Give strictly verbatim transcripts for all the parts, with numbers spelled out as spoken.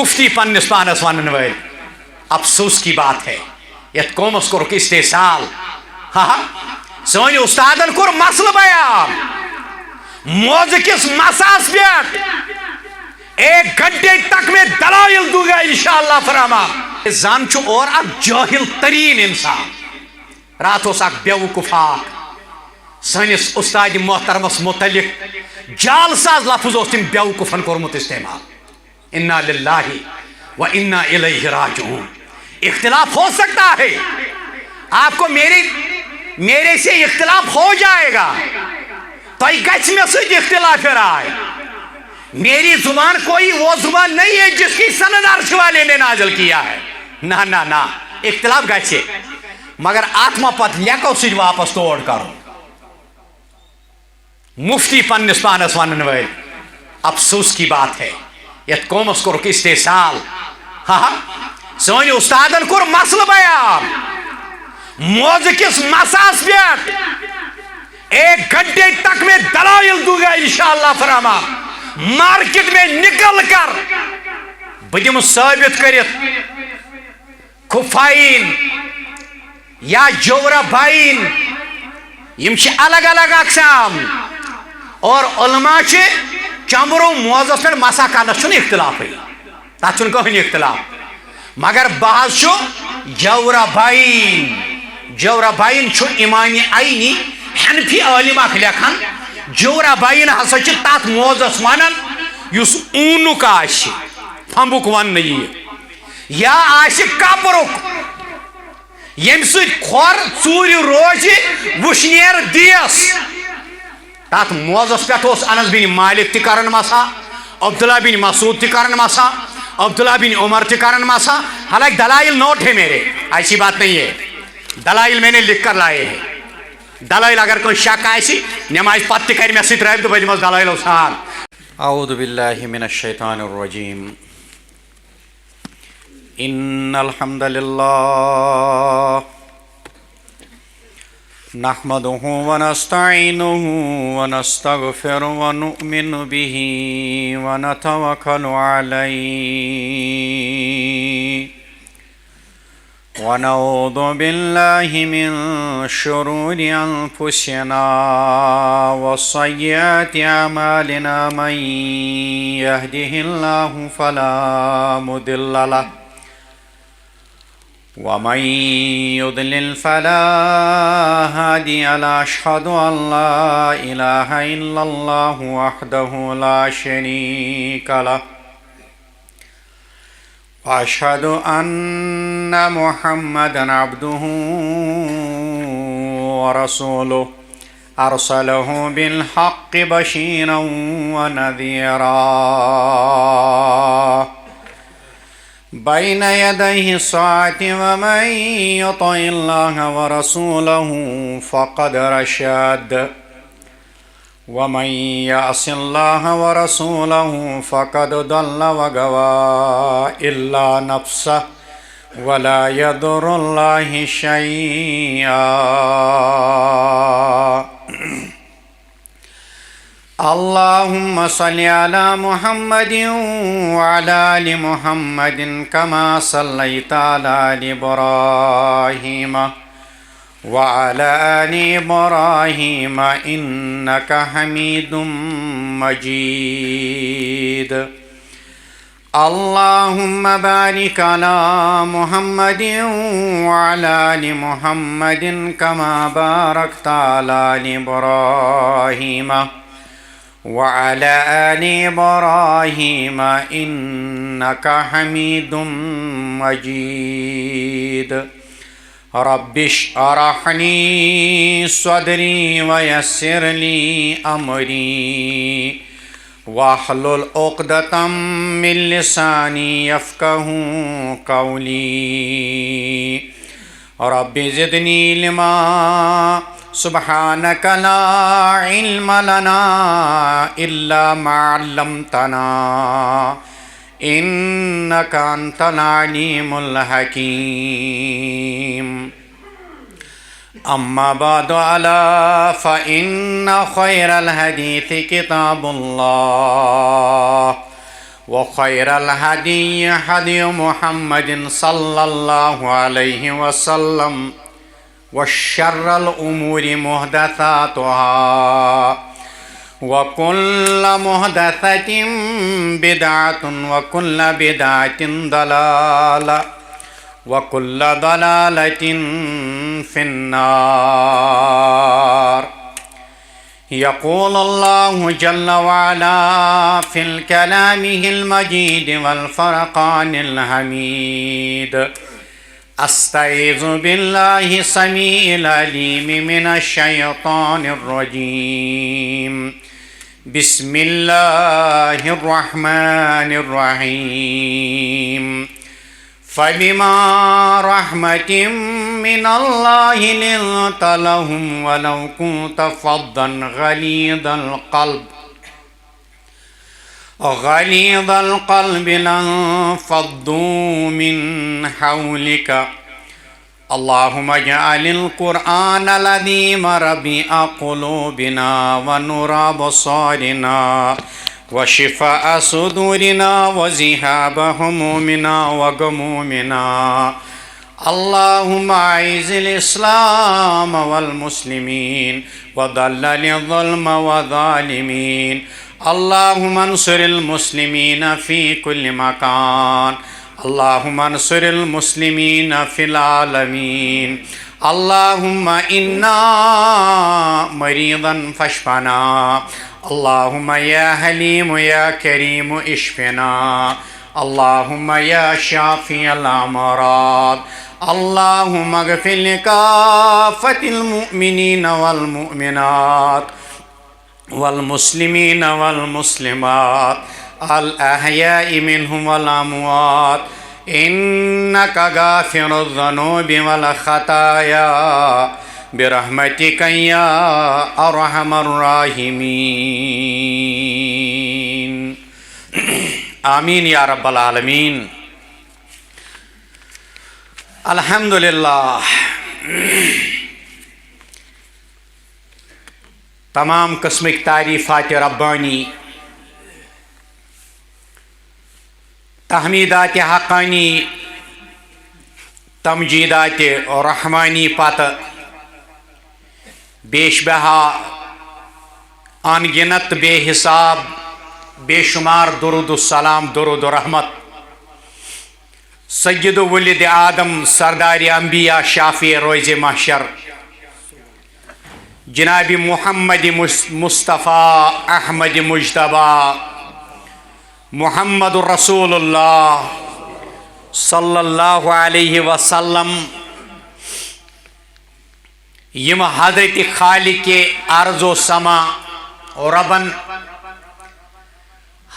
مفتی پننِس پانس ونن وٲلۍ، افسوس کی بات ہے، یتھ قومس کوٚرُکھ استحصال۔ ہا ہا، سٲنۍ استادن کوٚر مسلہٕ بیان، موزٕ کِس مساہس پٮ۪ٹھ، ایک گھنٹے تک میں دلائل دوں گا انشاءاللہ فراہم۔ زن چھُ اور اکھ جٲہِل تریٖن انسان۔ راتھ اوس اکھ بیوقوف اکھ سٲنِس استاد محترمس متعلق جعل ساز لفظ اوس تٔمۍ بیوقوفن کوٚرمُت استعمال۔ انا للہ و انا الیہ راجعون۔ اختلاف ہو سکتا ہے، آپ کو میرے میرے سے اختلاف ہو جائے گا، تۄہہِ گژھِ مےٚ سۭتۍ اختلاف رائے۔ میری زبان کوئی وہ زبان نہیں ہے جس کی سند عرش والے نے نازل کیا ہے۔ نہ نہ نہ، اختلاف گژھِ، مگر اتھ ما پتہٕ لیکو سۭتۍ واپس تور کرُن۔ مفتی پننِس پانس ونن وٲلۍ، افسوس کی بات ہے، یتھ قومس کوٚرُکھ استحصال۔ ہا ہا، سٲنۍ استادن کوٚر مسلہٕ بیان، موزٕ کِس مساہس پٮ۪ٹھ، ایک گھنٹے تک میں دلائل دوں گا انشاءاللہ فراہم۔ مارکیٹ میں نکل کر بہٕ دِمہٕ ثٲبت کٔرِتھ، خفائین یا جورابائین، یِم چھِ الگ الگ اقسام۔ اور علماء چھِ چمبرو موزس پٮ۪ٹھ مسح کرنس چھُنہٕ اختلافٕے، تتھ چھُنہٕ کٕہٕنۍ اختلاف۔ مگر بہٕ حظ چھُ جورابائین، جورابائین چھُ امام عینی حنفی عالم اکھ لیکھان، جورابائین ہسا چھِ تتھ موزس ونان یُس اوٗنُک آسہِ، پھمبُک وننہٕ یِیہِ، یا آسہِ کپرُک، ییٚمہِ سۭتۍ کھۄر ژوٗرِ روزِ وُشنیر دیس۔ تتھ موزس پٮ۪ٹھ اوس انس بن مالک تہِ کران مسح، عبداللہ بن مسعود تہِ کران مسح، عبداللہ بن عمر تہِ کران مسح۔ حالانکہ دلائل نوٹ ہے میرے، ایسی بات نہیں ہے، دلائل میں نے لکھ کر لائے ہیں۔ دلائل اگر کوئی شک آسہِ، نماز پتہٕ تہِ کرِ مےٚ سۭتۍ رٲبطہٕ، بہٕ دِمس دلائلو سان۔ اعوذ باللہ من الشیطان الرجیم۔ ان الحمد للہ نحمده ونستعينه ونستغفره ونؤمن به ونتوكل عليه ونعوذ بالله من شرور أنفسنا وسيئات أعمالنا، من يهده الله فلا مضل له ومن يضلل فلا هادي له. أشهد أن لا إله إلا الله وحده لا شريك له، وأشهد أن محمدا عبده ورسوله، أرسله بالحق بشيرا ونذيرا بين يدي الساعة، ومن يطع الله ورسوله فقد رشد، ومن يعص الله ورسوله فقد ضل وغوى، إلا نفسه ولا يضر الله شيئا. اللهم صل على محمد وعلى آل محمد كما صليت على آل إبراهيم وعلى آل إبراهيم إنك حميد مجيد. اللهم بارك على محمد وعلى آل محمد كما باركت على آل إبراهيم وعلى آل إبراهيم إنك حميد مجيد. رب اشرح لي صدري ويسر لي أمري واحلل عقدة من لساني يفقه قولي. رب زدني علما. سبحانك لا علم لنا إلا ما علمتنا إنك أنت العليم الحكيم. أما بعد، ألا فإن خير الحديث كتاب الله، وخير الهدي هدي محمد صلى الله عليه وسلم، وشر الأمور محدثاتها، وكل محدثة بدعة، وكل بدعة ضلالة، وكل ضلالة في النار. يقول الله جل وعلا في الكلام المجيد والفرقان الحميد: أستعيذ بالله السميع العليم من الشيطان الرجيم. بسم الله الرحمن الرحيم. فبما رحمة من الله لنت لهم ولو كنت فظا غليظ القلب، غليظ القلب لانفضوا من حولك. اللهم اجعل القرآن العظيم ربيع قلوبنا ونور أبصارنا وشفاء صدورنا وذهاب همومنا وغمومنا. اللهم أعز الإسلام والمسلمين وذلل الظلم والظالمين. اللهم انصر المسلمين في كل مكان. اللهم انصر المسلمين في العالمين. اللهم إنا مريضا فاشفنا. اللهم يا حليم يا كريم اشفنا. اللهم يا شافي الأمراض، اللهم اغفر لكافة المؤمنين والمؤمنات والمسلمين والمسلمات الأحياء منهم والأموات، إنك غافر الذنوب والخطايا برحمتك يا أرحم الراحمين. آمين يا رب العالمين. الحمدللہ۔ تمام قسمٕکۍ تعریٖفات ربانی، تحمیٖدات حقانی، تمجیٖدات رحمانی پتہٕ بیش بہا، ان گنت بے حساب، بے شمار درود و سلام، درود و رحمت سید ولد آدم، سردار انبیاء، شافع روز محشر، جناب محمد مص-، مصطفیٰ احمد مجتبیٰ محمد رسول اللہ صلی اللہ علیہ وسلم، یِم حضرت خالق ارض و سما ربن،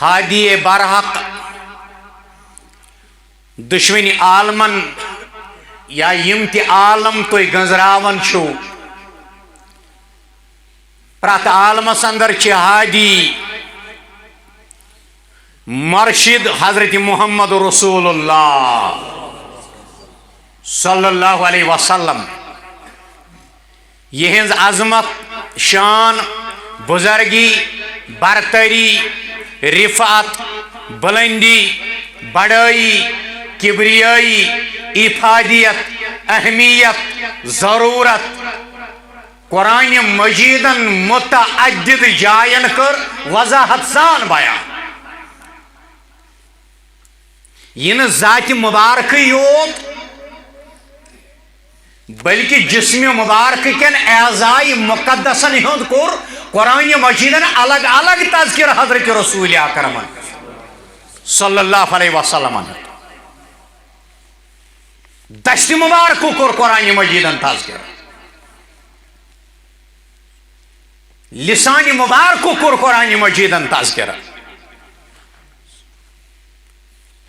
ہادی برحق، دشوٕنۍ عالمن، یا یِم تہِ عالم تُہۍ گنٛزراوان چھِو، پرٛٮ۪تھ عالمس اندر چھِ ہادی، مرشد حضرت محمد رسول اللہ صلی اللہ علیہ وسلم۔ یِہنٛز عظمت، شان، بزرگی، برتری، رفعت، بلندی، بڑائی، کبریائی، افادیت، اہمیت، ضرورت، قرآن مجیدن متعدد جاین کٔر وضاحت سان بیان۔ یہِ نہٕ ذاتِ مبارکٕے یوت، بلکہ جسمِ مبارکہٕ کٮ۪ن اعضائے مقدسن ہُنٛد کوٚر قرآن مجیدن الگ الگ تذکر حضرت رسول اکرمن صلی اللہ علیہ وسلمن۔ دستِ مبارکہٕ کوٚر قرآن مجیدن تذکر، لسانِ مبارکہٕ کوٚر قرآن مجیدن تذکر۔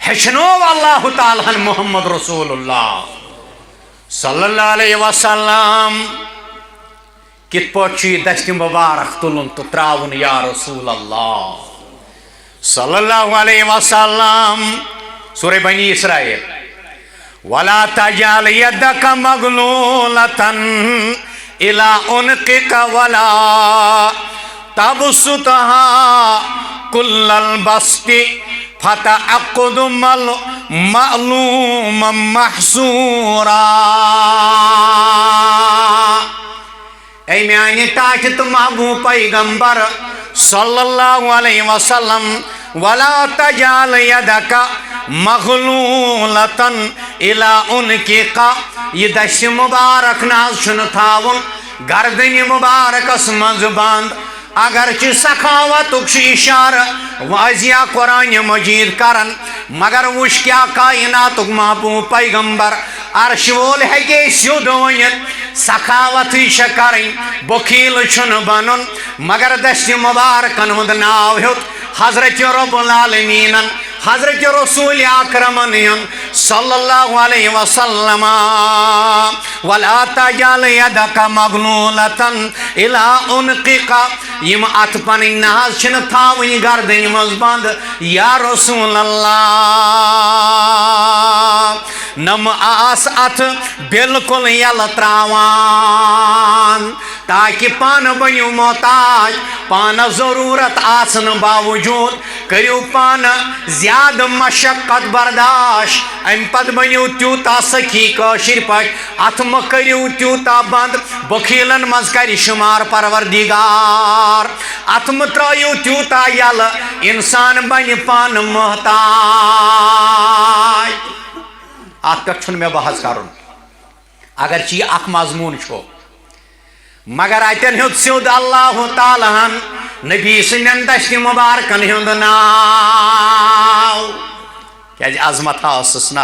ہیٚچھنوو اللہ تعالیٰ ہن محمد رسول اللہ صلی اللہ علیہ وسلم کِتھ پٲٹھۍ چھُ یہِ دستِ مبارک تُلُن تہٕ ترٛاوُن یا رسول اللہ صلی اللہ علیہ وسلم۔ سورہ بنی اسرائیل، ولا تجعل يدك مغلولة إلى عنقك ولا تبسطها كل البسط فتعقد مل-، مألوما محصورا۔ اے میانہِ ٹاٹھہِ تہٕ محبوب پیغمبر صلی اللہ علیہ وسلم، ولا تجعل يدك مغلولة إلى عنقك، یہِ دستہِ مبارک نہ حظ چھُنہٕ تھاوُن گردنہِ مبارکس منٛز بند۔ اگرچہِ سخاوتُک چھُ اشارٕ واضح قرآن مجید کران، مگر وٕچھ کیٛاہ کائناتُک محبوب پیغمبر عرش وول ہیٚکے سیوٚد ؤنِتھ، سخاوتٕے چھےٚ کرٕنۍ، بخیل چھُنہٕ بنُن، مگر دستہِ مبارکن ہُنٛد ناو ہیوٚت حضرت رب العالمینن، حضرت رسول اکرمن ہُنٛد صلی اللہ علیہ وسلم۔ ولا تجعل يدك مغلولة إلى عنقك، یِم اتھٕ پنٕنۍ نہ حظ چھِنہٕ تھاوٕنۍ گردنہِ منٛز بند، یا رسول اللہ۔ نم آس اتھٕ بالکل یلہٕ تراوان، تاکہ پانہٕ بٔنِو محتاج، پانس ضرورت آسنہٕ باوجود کٔرِو پانہٕ زیادٕ مشقت برداشت۔ امہِ پتہٕ بٔنِو تیوٗتاہ سخی، کٲشِر پٲٹھۍ، اتھٕ مہٕ کٔرِو تیوٗتاہ بند، بخیلن منٛز کرِ شمار پروردگار۔ اتھٕ مہٕ ترٲیِو تیوٗتاہ یلہٕ، انسان بنہِ پانہٕ محتاج۔ اتھ پٮ۪ٹھ چھُنہٕ مےٚ بحث کرُن، اگرچہِ یہِ اکھ مضموٗن چھُ، مگر اتٮ۪ن ہیوٚت سیوٚد اللہ تعالیٰ ہن نبی سٕنٛدٮ۪ن دستہِ مبارکن ہُنٛد ناو۔ کیازِ عظمت ہا ٲسٕس نہ،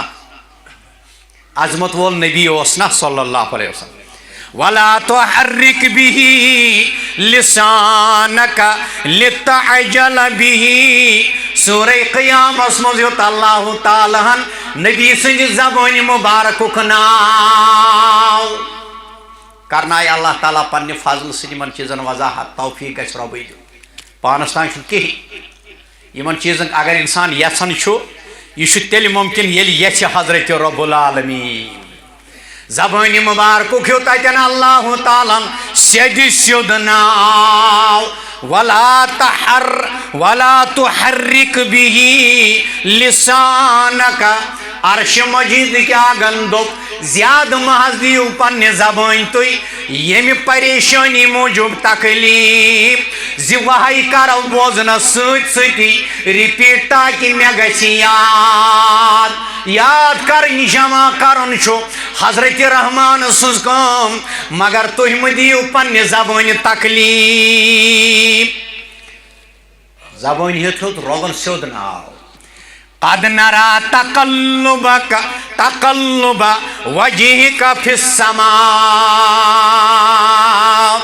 عظمت وول نبی اوس نہ صلی اللہ علیہ وسلم۔ ولا تحرك به لسانك لتعجل به۔ سورہ قیامس منٛز ہیوٚت اللہ تعالیٰ ہن نبی سٕنٛدِ زبٲنہِ مبارکُک ناو۔ کرنایہِ اللہ تعالیٰ پننہِ فضلہٕ سۭتۍ یِمن چیٖزن وضاحت، توفیق گژھِ رۄبٕے دیُن۔ پانس تام چھُنہٕ کِہیٖنۍ۔ یِمن چیٖزن اگر انسان یژھان چھُ، یہِ چھُ تیٚلہِ ممکن ییٚلہِ یژھِ حضرت رب العالمین۔ زبٲنہِ مبارکُک ہیوٚت تتٮ۪ن اللہ تعالیٰ ہن سیٚدِ سیوٚد ناو، ولا تحر ولا تحرك به لسانك۔ عرش مجید کیٛاہ گن دوٚپ، زیادٕ مہ حظ دِیِو پننہِ زبٲنۍ تُہۍ ییٚمہِ پریشٲنی موٗجوٗب تکلیف زِ وہے کرو بوزنس سۭتۍ سۭتی repeat تاکہِ مےٚ گژھِ یاد۔ یاد کرٕنۍ جمع کرُن چھُ حضرت رحمان سٕنٛز کٲم، مگر تُہۍ مہٕ دِیِو پننہِ زبٲنہِ تکلیف۔ زبٲنۍ ہیوٚت ہیوٚت روغن سیوٚد ناو۔ قد نرى تقلبك تقلب وجهك في السماء۔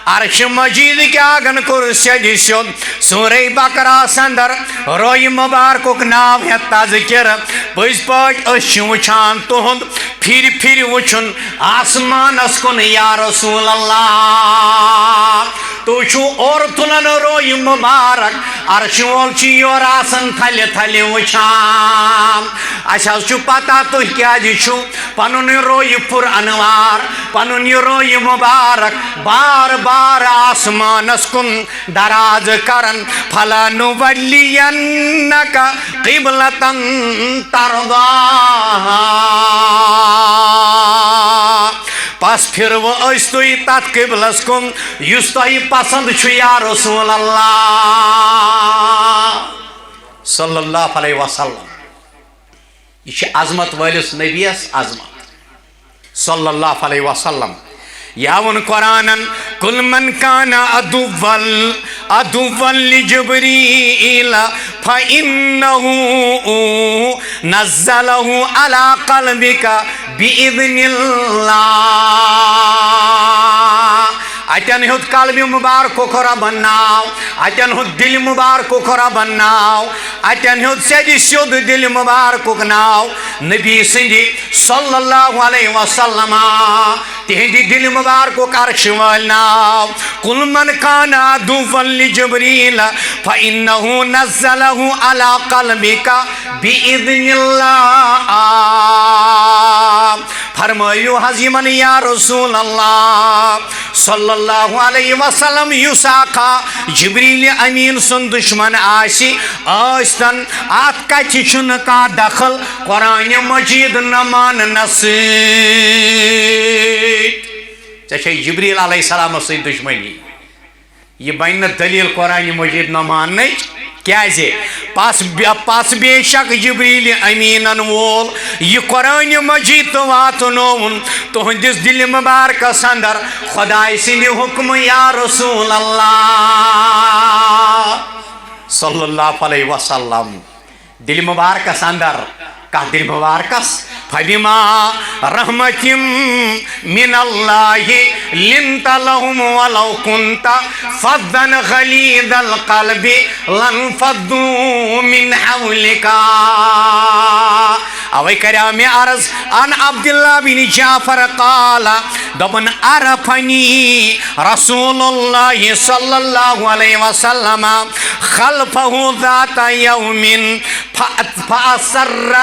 عرش مجید کیٛاہ گن کوٚر سیٚدِ سیوٚد سورہ بقرہ اندر روی مبارکُک ناو ہیٚتھ تذکر۔ پٔزۍ پٲٹھۍ أسۍ چھِ وٕچھان تُہُنٛد پھِرِ پھِرِ وٕچھُن آسمانس کُن، یا رسول اللہ۔ تُہۍ چھِو اورٕ تُلان روی مبارک، عرش وول چھُ یورٕ آسان تھلہِ تھلہِ وٕچھان۔ اَسہِ حظ چھُ پتہ تُہۍ کیٛازِ چھِو پنُن یہِ روی پُر انوار، پنُن یہِ روی مبارک بار بار آسمانس کُن دراز کران۔ فلنولینک قبلة ترضاها۔ پس پھِروٕ أسۍ تُہۍ تتھ قبلس کُن یُس تۄہہِ پسند چھُ، یا رسول اللہ صلی اللہ علیہ وسلم۔ یہِ چھِ عظمت وٲلِس نبیَس عظمت۔ صلی اللہ علیہ وسلم۔ یا ووٚن قرآنن، "قل من كان عدوا، عدوا لجبريل فإنه نزله على قلبك بإذن الله۔" اتٮ۪ن ہیوٚت قلبِ مبارکُک ربن ناو، اتٮ۪ن ہیوٚت دِلِ مبارکُک ربن ناو، اتٮ۪ن ہیوٚت سیٚدِ سیوٚد دِلِ مبارکُک ناو، نبی سٕنٛدِ صلی اللہ علیہ وسلم۔ تِہنٛدِ دِلِ مبارکُک عرش وٲلۍ ناو۔ "قل من كان عدوا لجبريل فإنه نزله على قلبك بإذن الله۔" فرمٲیِو حظ یِمن، یا رسول اللہ صلی اللہ علیہ وسلم، یُس آقا جبریل امین سُنٛد دشمن آسہِ، ٲسۍتن، اتھ کتھِ چھُنہٕ کانٛہہ دخل قرآن مجید نہ ماننس سۭتۍ۔ ژےٚ چھے جبریل علیہ السلامس سۭتۍ دشمنی۔ یہِ بنہِ نہٕ دٔلیٖل قرآن مجید نہ ماننٕچ۔ کیٛازِ؟ پس بے-، پس بے شک جبریل امیٖنن وول یہِ قرآن مجید تہٕ واتنووُن تُہنٛدِس دِلہِ مبارکس اندر خداے سٕنٛدِ حُکمہٕ، یا رسول اللہ صلی اللہ علیہ وسلم۔ دِلہِ مبارکس اندر، کتھ دِلہِ مبارکس؟ فبما رحمة من الله لنت لهم ولو كنت فظا غليظ القلب لانفضوا من حولك۔ اوے کریو مےٚ عرض عن عبداللہ بن جعفر قال، دوٚپُن، عرفنی رسول اللہ صلی اللہ علیہ وسلم خلفہ ذات یوم ف-، فأسر۔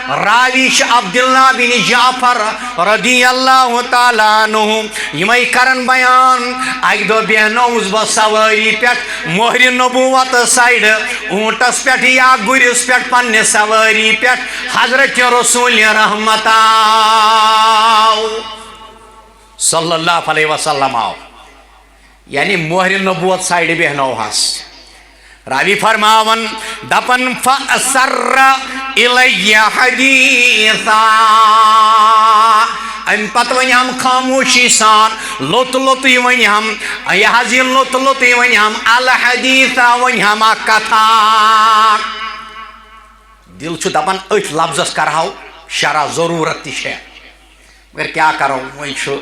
راوی چھُ عبداللہ بن جعفر رضی اللہ تعالیٰ عنہ۔ یِمے کرن بیان، اکہِ دۄہ بیہنووُس بہٕ سوٲری پٮ۪ٹھ مۄہرِ نبوت سایڈٕ، اوٗنٹس پٮ۪ٹھ یا گُرِس پٮ۪ٹھ پننہِ سوٲری پٮ۪ٹھ حضرت رسول رحمت آو۔ صلی اللہ علیہ وسلم آو، یعنی مۄہرِ نبوت سایڈِ بیہنوہس۔ راوی فرماون، دپن، فأسر الی حدیثا۔ امہِ پتہٕ ؤنۍ ہم خاموشی سان، لوٚت لوٚتٕے ؤنۍ ہم، یہِ حظ یہِ لوٚت لوٚتٕے ؤنۍ ہم، الحدیثا، ؤنۍ ہم اکھ کتھا۔ دل چھُ دپان، أتھۍ لفظس کرہاو شرح، ضروٗرت تہِ چھےٚ، مگر کیٛاہ کرو، وۄنۍ چھُ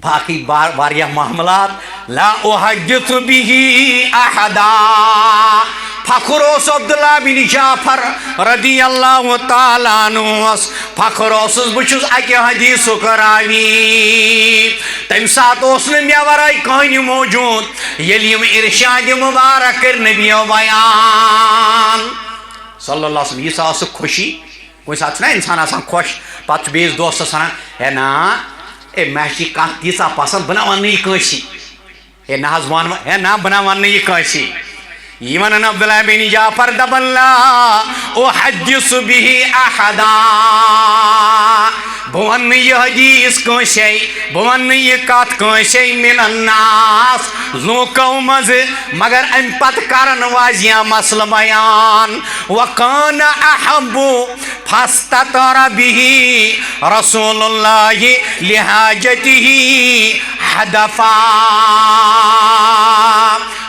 باقٕے با-، واریاہ معاملات۔ لا احدث به احدا۔ فخر اوس عبداللہ بن جعفر رضی اللہ تعالیٰ عنہس، فخر اوسُس، بہٕ چھُس اکہِ حدیثُک راوی۔ تمہِ ساتہٕ اوس نہٕ مےٚ ورٲے کٕہٕنۍ موجود، ییٚلہِ یِم ارشاد مبارک کٔرۍ نبیو بیان۔ صلی اللہ علیہ وسلم، ییٖژاہ ٲسٕکھ خوشی۔ کُنہِ ساتہٕ چھُنہ اِنسان آسان خۄش، پَتہٕ چھُ بیٚیِس دوستَس وَنان، "ہے نا، ہے مےٚ چھِ یہِ کَتھ تیٖژاہ پَسنٛد، بہٕ نہ وَنہٕ نہٕ یہِ کٲنٛسی۔ ہے نہ حظ وَن، ہے نہ، بہٕ نہ وَنہٕ نہٕ یہِ کٲنٛسی۔" یہِ وَنان عبداللہ بن جعفر، دَپان، "لا احدث به احدا۔" بہٕ وَنہٕ نہٕ یہِ حدیث کٲنٛسے، بہٕ وَنہٕ نہٕ یہِ کَتھ کٲنٛسے، من الناس، لوٗکو منٛزٕ، مگر اَمہِ پَتہٕ کَرَن واضح مسلہٕ بیان۔ وکان احب فاستتر به رسول اللہ لحاجته حدفا۔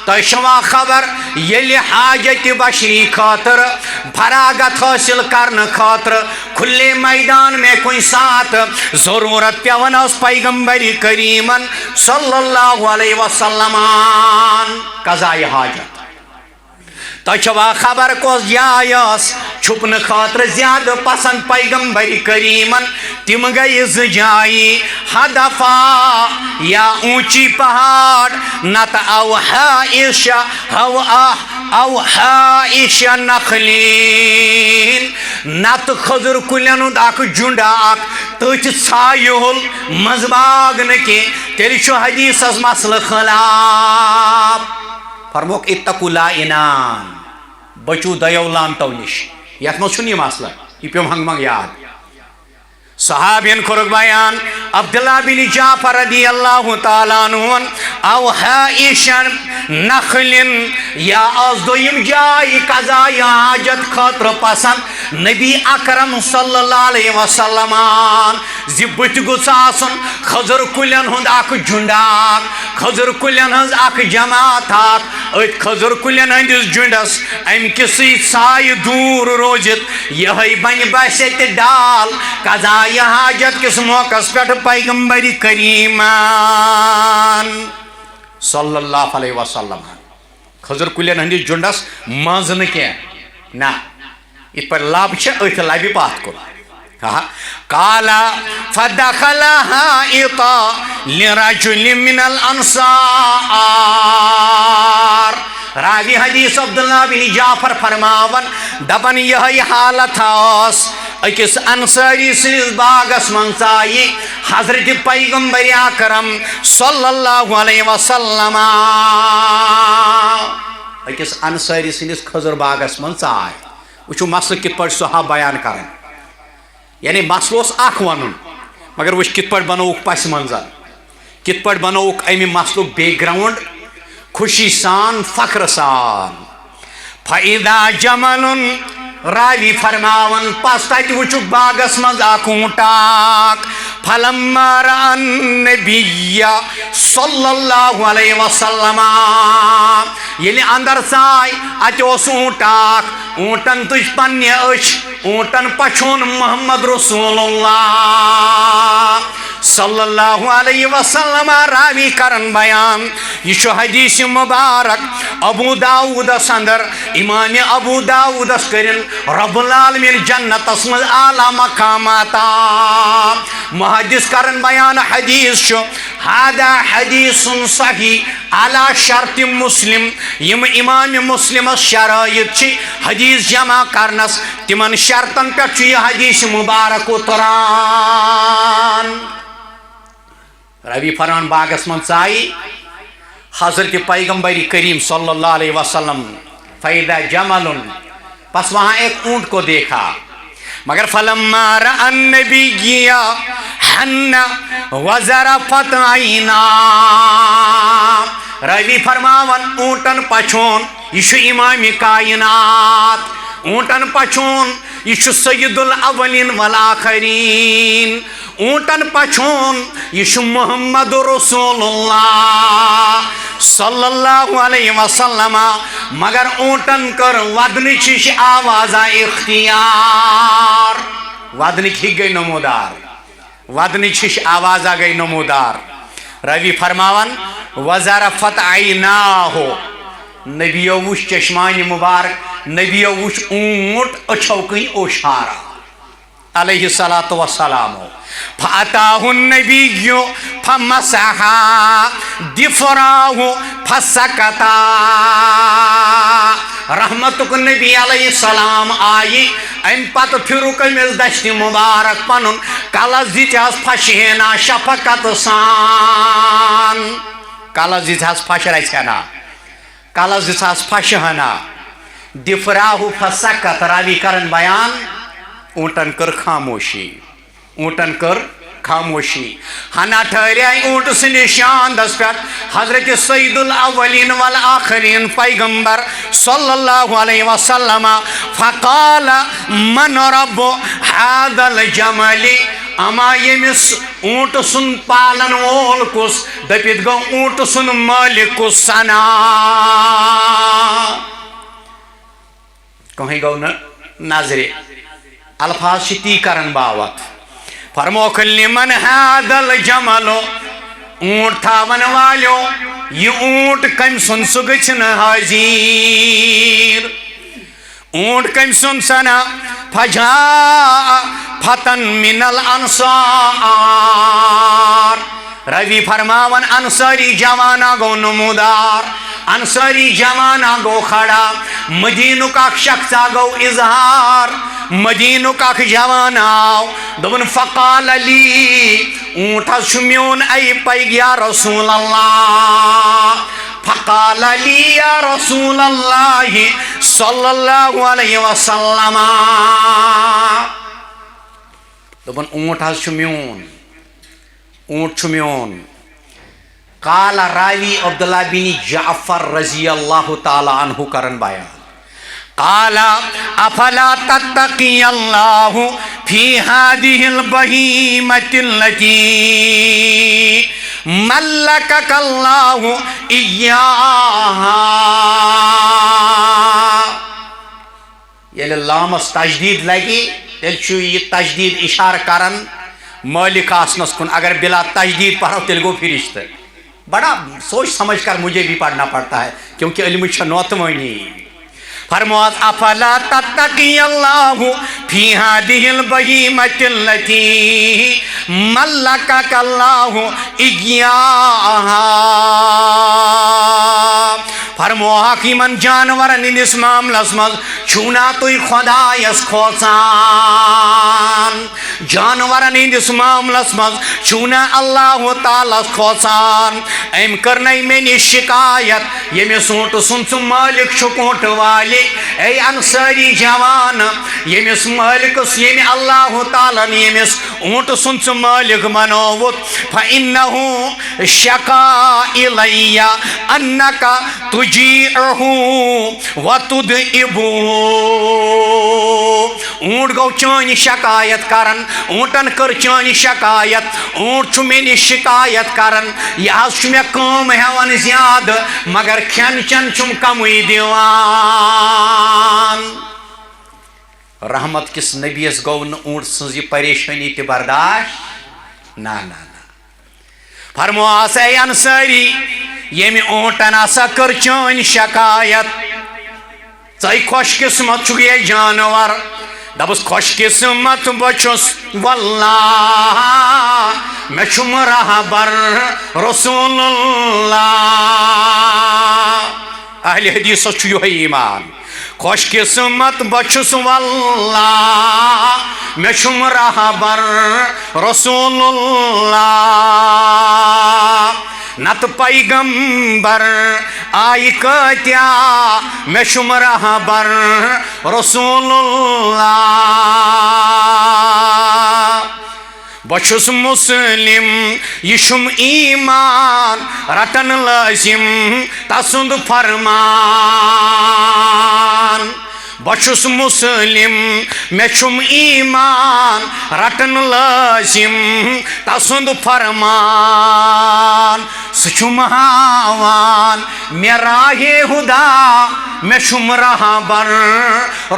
تۄہہِ چھوا خبر، ییٚلہِ حاجت بشری خٲطرٕ، فراغت حٲصِل کرنہٕ خٲطرٕ کھُلے میدان میں کُنہِ ساتہٕ ضروٗرت پٮ۪وان ٲس پیغمبر کریٖمن صلی اللہ علیہ وسلمن قضائے حاجت۔ تۄہہِ چھوا خبر کۄس جاے ٲس چھُپنہٕ خٲطرٕ زیادٕ پسند پیغمبر کریٖمن؟ تِم گٔیہِ زٕ جایہِ، حدفا یا اونچی پہاڑ، نتہٕ اوحائش، ہو آہ، اوحائش نخلین، نتہٕ خٔزٕر کُلٮ۪ن ہُنٛد اکھ جُنڈا اکھ تٔتھۍ ژھایہِ ہُل منٛزباگ نہٕ کینٛہہ، تیٚلہِ چھُ حدیثس مسلہٕ خلاف۔ فرموکھ، "اتقوا لعنان"، بچو دۄیو لعنتو نِش۔ یتھ منٛز چھُنہٕ یہِ مسلہٕ، یہِ پیوٚم ہنٛگہٕ منٛگہٕ یاد۔ صحابین کوٚرُکھ بیان، عبداللہ بن جعفر رضی اللہ تعالیٰ عنہ ووٚن، "اوحائش نخل"، یا ٲس دوٚیِم جاے قضائے حاجت خٲطرٕ پسند نبی اکرم صلی اللہ علیہ وسلمن۔ زِ بُتھِ گوٚژھ آسُن خٔزٕر کُلٮ۪ن ہُنٛد اکھ جُنڈاکھ، خٔزٕر کُلٮ۪ن ہٕنٛز اکھ جماعت اکھ، أتھۍ خٔزٕر کُلٮ۪ن ہٕنٛدِس جُنڈس، امہِ کِسٕے سایہِ دوٗر روٗزِتھ، یِہوٚے بنہِ بسہِ تہِ ڈال قضایہِ حاجت کِس موقعس پٮ۪ٹھ پیغمبر کریٖمن صلی اللہ علیہ وسلم۔ خٔزٕر کُلٮ۪ن ہٕنٛدِس جُنڈس منٛز نہٕ کینٛہہ۔ نہ، یِتھ پٲٹھۍ لب چھِ، أتھۍ لبہِ پتھ کُن۔ ہا۔ قال فدخل حائطا لرجل من الانصار۔ راوی حدیث عبداللہ بن جعفر فرماون، دپان، یِہوٚے حالت ٲس أکِس انصاری سٕنٛدِس باغس منٛز ژایہِ حضرت پیغمبر اکرم صلی اللہ علیہ وسلم۔ أکِس انصاری سٕنٛدِس کھٔزٕر باغس منٛز ژاے۔ وٕچھِو مسلہٕ کِتھ پٲٹھۍ صحابہ بیان کران۔ یعنی مسلہٕ اوس اکھ ونُن، مگر وٕچھ کِتھ پٲٹھۍ بنووُکھ پس منظر۔ کِتھ پٲٹھۍ بنووُکھ امہِ مسلُک background؟ خوشی سان، فخر سان۔ فَإِذَا جَمَلٌ، راوی فرماوان، پس تتہِ وٕچھُکھ باغس منٛز اکھ اوٗنٹ اکھ۔ فَلَمَّا رَأَى النَّبِيَّ صَلَّى اللَّهُ عَلَيْهِ وَسَلَّمَ، ییٚلہِ اندر ژاے، اتہِ اوس اوٗنٹ اکھ، اوٗنٹن تُج پننہِ أچھ، اوٗنٹن پچھون محمد رسول اللہ صلی اللہ علیہ وسلم۔ راوی کرن بیان، یہِ چھُ حدیث مبارک ابو داؤدس اندر۔ امام ابو داؤدس کٔرِن رب العالمین جنتس منٛز اعلیٰ مقامات۔ محدث کرن بیان، حدیث چھُ، هذا حدیث صحیح علی شرط مسلم۔ یِم امام مسلمس شرائط چھِ حدیث جمع کرنس، تِمن شرطن پٮ۪ٹھ چھُ یہِ حدیث مبارک اُتران۔ روی فرمان باغس منٛز ژایہِ حضرت پیغمبر کریم صلی اللہ علیہ وسلم، فَإِذَا جَمَلٌ، پس وہاں ایک اونٹ کو دیکھا۔ مگر فَلَمَّا رَأَى النَّبِيَّ حَنَّ وَذَرَفَتْ عَيْنَاهُ۔ روی فرماوان، اوٗنٹن پچھون، یہِ چھُ امام کائنات۔ اوٗنٹن پچھون، یہِ چھُ سید الاولین والآخرین۔ اوٗنٹن پچھون، یہِ چھُ محمد رسول اللہ صلی اللہ علیہ وسلم۔ مگر اوٗنٹن کٔر ودنٕچ ہِش آوازا اختیار۔ ودنٕچ ہِش گٔے نمودار۔ ودنٕچ ہِش آوازا گٔے نمودار۔ روی فرماوان، وَذَرَفَتْ عَيْنَاهُ۔ نبیو وُچھ چشمانِ مبارک، نبیو وُچھ اوٗنٹ أچھو کِنۍ اوشارا۔ علیہ الصلوۃ والسلام۔ فَأَتَاهُ النَّبِيُّ فَمَسَحَ ظِفْرَاهُ فَسَكَتَ۔ رحمتُک نبی علیہ السلام آیہِ، امہِ پتہٕ پھِرُکھ أمِس دستِ مبارک پنُن، کلس دِژہَس پھشہِ ہنا شفقت سان۔ کلس دِژہَس پھش رژھِ ہنا۔ کلس دِژہَس پھشہِ ہنا۔ ظِفْرَاهُ فَسَكَتَ، راوی کرن بیان، اوٗنٹن کٔر خاموشی۔ اوٗنٹن کٔر خاموشی۔ ہنا ٹھہرے اوٗنٹ سٕنٛدِس شاندس پٮ۪ٹھ حضرت سید الاولین والآخرین پیغمبر صلی اللہ علیہ وسلم۔ فَقَالَ مَنْ رَبُّ هَذَا الْجَمَلِ؟ اما ییٚمِس اوٗنٹ سُنٛد پالن وول کُس؟ دٔپِتھ گوٚو اوٗنٹ سُنٛد مٲلِک کُس سنا؟ کٕہٕنۍ گوٚو نہٕ نظرِ۔ الفاظ چھِ تی کران باوت۔ فرموکھ، لِمَنْ هَذَا الْجَمَلُ؟ اوٗنٹ تھاون والیو، یہِ اوٗنٹ کٔمۍ سُنٛد، سُہ گٔژھِنہٕ حٲضیٖر۔ اوٗنٹ کٔمۍ سُنٛد سنا؟ فَجَاءَ فَتًى مِنَ الْأَنْصَارِ۔ روی فرماوان، انصاری جوانا گوٚو نمودار، انصاری جوانا گوٚو کھڑا، مدینُک اکھ شخصا گوٚو اظہار، مدینُک اکھ جوان آو، دوٚپُن، فَقَالَ لِي، اوٗنٹ حظ چھُ میون، اے پیغ یا رسول اللہ۔ فَقَالَ لِي يَا رَسُولَ اللَّهِ صَلَّى اللَّهُ عَلَيْهِ وَسَلَّمَ۔ دوٚپُن، اوٗنٹ حظ چھُ میون، اوٗنٹ چھُ میون۔ قال راوی عبداللہ بن جعفر رضی اللہ تعالیٰ عنہ کرن بیان۔ قال افلا تتقي الله في هذه البهيمة التي ملكك الله إياها۔ ییٚلہِ لامس تجدید لگہِ، تیٚلہِ چھُ یہِ تجدید اشارٕ کران مٲلِک آسنس کُن۔ اگر بلا تجدید پرو، تیٚلہِ گوٚو فرشتہٕ۔ بڑا سوچ سمجھ کر مجھے بھی پڑھنا پڑتا ہے، کیونکہ علم چھِ نوتوٲنی۔ فرموس، افلا تتقي الله في هذه البهيمة التي ملكك الله إياها۔ فرموہکھ، یِمن جانورن ہٕنٛدِس معاملس منٛز چھُو نا تُہۍ خۄدایس کھوژان؟ جانورن ہٕنٛدِس معاملس منٛز چھُو نہ اللہ تعالیٰ ہس کھوژان؟ أمۍ کٔر نَے مےٚ نِش شکایت، ییٚمِس اوٗنٹہٕ سُنٛد سُہ مٲلِک چھُ اوٗنٹہٕ والہِ۔ اے انصٲری جوان، ییٚمِس مٲلِکس، ییٚمہِ اللہ تعالیٰ ہن ییٚمِس اوٗنٹہٕ سُنٛد سُہ مٲلِک بنووُتھ، فإنه شکا الی انک تجیعہ وتدعبہ۔ اوٗنٹ گوٚو چٲنۍ شکایت کران، اوٗنٹن کٔر چٲنۍ شکایت، اوٗنٹ چھُ مےٚ نِش شکایت کران، یہِ حظ چھُ مےٚ کٲم ہٮ۪وان زیادٕ، مگر کھٮ۪ن چٮ۪ن چھُم کمٕے دِوان۔ رحمت کِس نبیَس گوٚو نہٕ اوٗنٹ سٕنٛز یہِ پریشٲنی تہِ برداشت۔ نہ، نہ، نہ۔ فرموہس، اے انصٲری، ییٚمہِ اوٗنٹن ہسا کٔر چٲنۍ شکایت، ژے خۄش قسمت چھُکھ یے جانور۔ دپُس، خۄش قسمت بہٕ چھُس واللہ، مےٚ چھُم رہبر رسول اللہ۔ اہلِ حدیثس چھُ یِہوٚے ایمان۔ خۄش قسمت بہٕ چھُس واللہ، مےٚ چھُم رہبر رسول اللہ۔ نتہٕ پیغمبر آیہِ کٲتیٛاہ، مےٚ چھُم رہبر رسول اللہ۔ بہٕ چھُس مسلم، یہِ چھُم ایمان رٹن لٲزم تسُنٛد فرمان۔ بہٕ چھُس مسلم، مےٚ چھُم ایمان رٹن لٲزم تسُنٛد فرمان۔ سُہ چھُم ہاوان مےٚ راہِ ہدا، مےٚ چھُم رہبر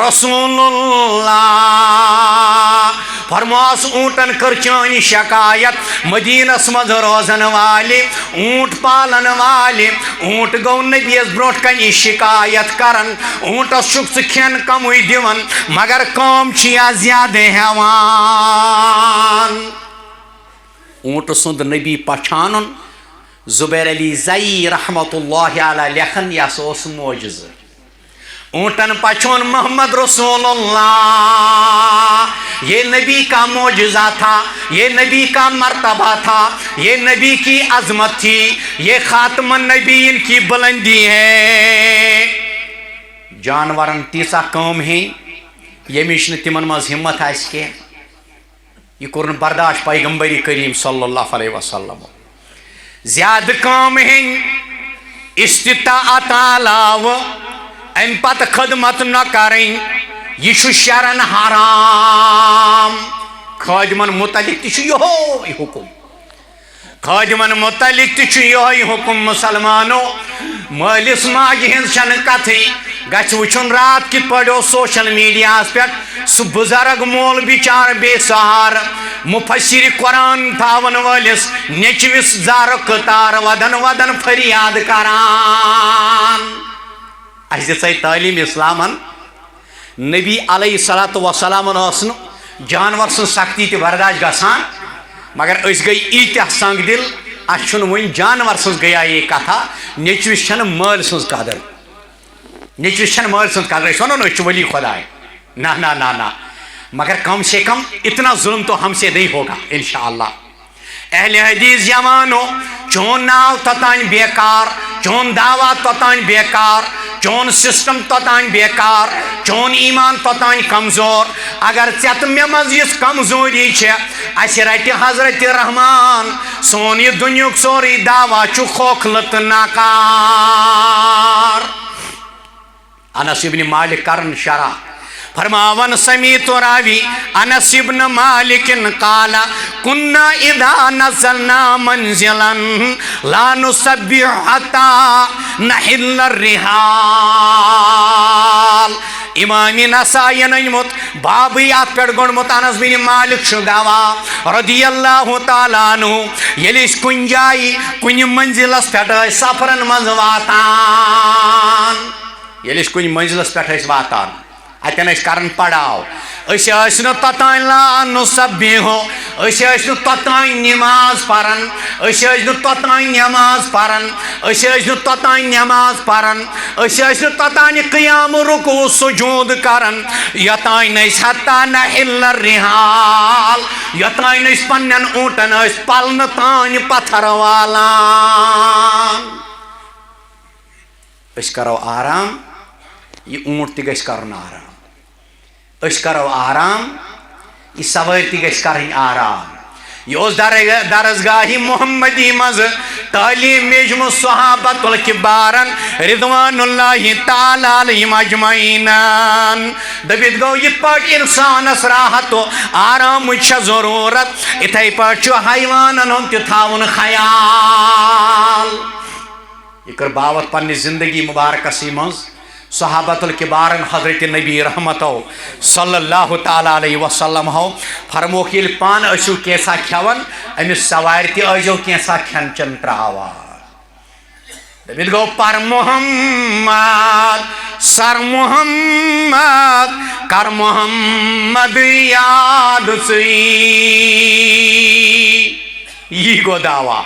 رسول اللہ۔ فرماس، اوٗنٹن کٔر چٲنۍ شکایت، مدینس منٛز روزن والہِ، اوٗنٹ پالن والہِ، اوٗنٹ گوٚو نبیَس برونٛٹھ کنہِ شکایت کران، اوٗنٹس چھُکھ ژٕ کھٮ۪ن کمٕے دِوان، مگر کٲم چھِ یا زیادٕ ہٮ۪وان۔ اوٗنٹہٕ سُنٛد نبی پہچانُن، زبیر علی زئی رحمت اللہ علیہ لیکھان، یہِ ہسا اوس معجزٕ۔ اوٗنٹن پہچان محمد رسول اللہ، یہ نبی کا معجزہ تھا، یہ نبی کا مرتبہ تھا، یہ نبی کی عظمت تھی، یہ خاتم النبیین کی بلندی ہے۔ جانورن تیٖژاہ کٲم ہیٚنۍ، ییٚمِچ نہٕ تِمن منٛز ہمت آسہِ کینٛہہ۔ یہِ کوٚر نہٕ برداشت پیغمبر کریم صلی اللہ علیہ وسلم۔ زیادٕ کٲم ہیٚنۍ، استطاعت علاوٕ، اَمہِ پتہٕ خدمت نہ کرٕنۍ، یہِ چھُ شرعن حرام۔ خٲدمن متعلق تہِ چھُ یِہوٚے حُکم۔ خٲدمن متعلق تہِ چھُ یِہوٚے حُکم، مسلمانو، مٲلِس ماجہِ ہٕنٛز چھَنہٕ کتھٕے۔ گژھِ وٕچھُن راتھ کِتھ پٲٹھۍ اوس سوشل میڈیاہَس پٮ۪ٹھ سُہ بُزرگ مول بِچارٕ بے سہارٕ، مُفسِرِ قرآن تھاوَن وٲلِس نیٚچوِس زارُک تار وَدَن وَدَن فریاد کران۔ اَسہِ دِژے تعلیٖم اِسلامَن، نبی علیہ الصلوۃ والسلامَن ٲس نہٕ جانور سٕنٛز سختی تہِ برداشت گژھان، مگر أسۍ گٔے ییٖتیٛاہ سنگ دِل، اَسہِ چھُنہٕ وۄنۍ جانور سٕنٛز گٔیے یہِ کتھا، نیٚچوِس چھَنہٕ مٲلۍ سٕنٛز قدر۔ نیٚچوِس چھَنہٕ مٲلۍ سٕنٛز قدر، أسۍ وَنو نہٕ أسۍ چھِ ولی خۄداے۔ نہ، نہ، نہ، نہ۔ مگر کم سے کم اتنا ظلم تو ہم سے نہیں ہوگا، انشاءاللہ۔ اہل حدیث جوانو، چون ناو توٚتام بیکار، چون دعویٰ توٚتام بیکار، چون سسٹم توٚتام بیکار، چون ایمان توٚتام کمزور۔ اگر ژےٚ تہٕ مےٚ منٛز یِژھ کمزوری چھےٚ، اَسہِ رٹہِ حضرت رحمان، سون یہِ دُنیُک سورُے دعویٰ چھُ کھوکھلہٕ تہٕ ناکار۔ انس ابن مالک کرن شرح، فرماون، سمیت راوی انس ابن مالک قال، کنا اذا نزلنا منزلا لا نسبح حتى نحل الرحال۔ امام نسائین أنمُت بابٕے اَتھ پٮ۪ٹھ گوٚنڈمُت، انس بن مالک چھُ گواہ رضی اللہ تعالیٰ عنہ، ییٚلہِ أسۍ کُنہِ جایہِ کُنہِ منزلس پٮ۪ٹھ ٲسۍ سفرن منٛز واتان، ییٚلہِ أسۍ کُنہِ منزلس پٮ۪ٹھ ٲسۍ واتان، اتٮ۪ن ٲسۍ کران پڑاو۔ أسۍ ٲسۍ نہٕ توٚتام لا نُسبِحُ، أسۍ ٲسۍ نہٕ توٚتام نماز پران، أسۍ ٲسۍ نہٕ توٚتام نماز پران، أسۍ ٲسۍ نہٕ توٚتام نماز پران، أسۍ ٲسۍ نہٕ توٚتام قیام رکوع سجود کران، یوٚتام نہٕ أسۍ حتی نحل الرحال، یوٚتام نہٕ أسۍ پننٮ۪ن اوٗنٹن ٲسۍ پلنہٕ تام پتھر والان۔ أسۍ کرو آرام، یہِ اوٗنٹ تہِ گژھِ کرُن آرام۔ أسۍ کرو آرام، یہِ سوٲرۍ تہِ گژھِ کرٕنۍ آرام۔ یہِ اوس در-، درسگاہہِ محمدی منٛز تعلیٖم میجمُت صحابت الکبارن رضوان اللہ تعالیٰ علیہم اجمعین۔ دٔپِتھ گوٚو، یِتھ پٲٹھۍ اِنسانس راحت و آرامٕچ چھےٚ ضروٗرت، یِتھے پٲٹھۍ چھُ حیوانن ہُنٛد تہِ تھاوُن خیال۔ یہِ کٔر باوتھ پننہِ زندگی مبارکسٕے منٛز صحابت الکبارن حضرت نبی رحمتو صلی اللہ تعالیٰ علیہ وسلم ہو۔ فرموکھ، ییٚلہِ پانہٕ ٲسِو کینٛژھا کھٮ۪وان، أمِس سوارِ تہِ ٲسۍزیو کینٛژھا کھٮ۪ن چٮ۪ن ترٛاوان۔ دٔپِتھ گوٚو، پر محمد، سر محمد، کر محمد یاد ژٕے۔ یی گوٚو دعویٰ۔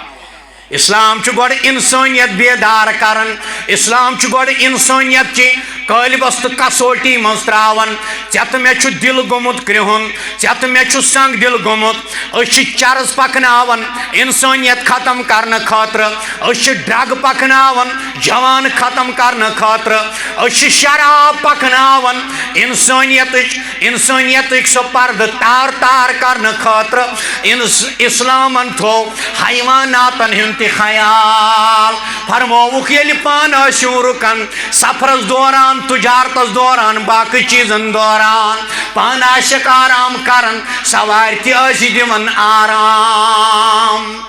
اسلام چھُ گۄڈٕ انسٲنیت بیدار کران۔ اسلام چھُ گۄڈٕ انسٲنیت چہِ قٲلبس تہٕ کسوٹی منٛز تراوان۔ ژےٚ تہٕ مےٚ چھُ دِل گوٚمُت کرٛہُن، ژےٚ تہٕ مےٚ چھُ سنگ دِل گوٚمُت۔ أسۍ چھِ چرس پکناوان انسٲنیت ختم کرنہٕ خٲطرٕ۔ أسۍ چھِ ڈرگ پکناوان جوان ختم کرنہٕ خٲطرٕ۔ أسۍ چھِ شراب پکناوان انسٲنیتٕچ، انسٲنیتٕکۍ سُہ پردٕ تار تار کرنہٕ خٲطرٕ۔ انس-، اسلامن تھوو حیواناتن ہُنٛد تہِ خیال۔ فرمووُکھ، ییٚلہِ پانہٕ ٲسِو رُکان، سفرس دوران، تجارتس دوران، باقٕے چیٖزن دوران، پانہٕ آسٮ۪کھ آرام کران، سوارِ تہِ ٲسۍ دِوان آرام۔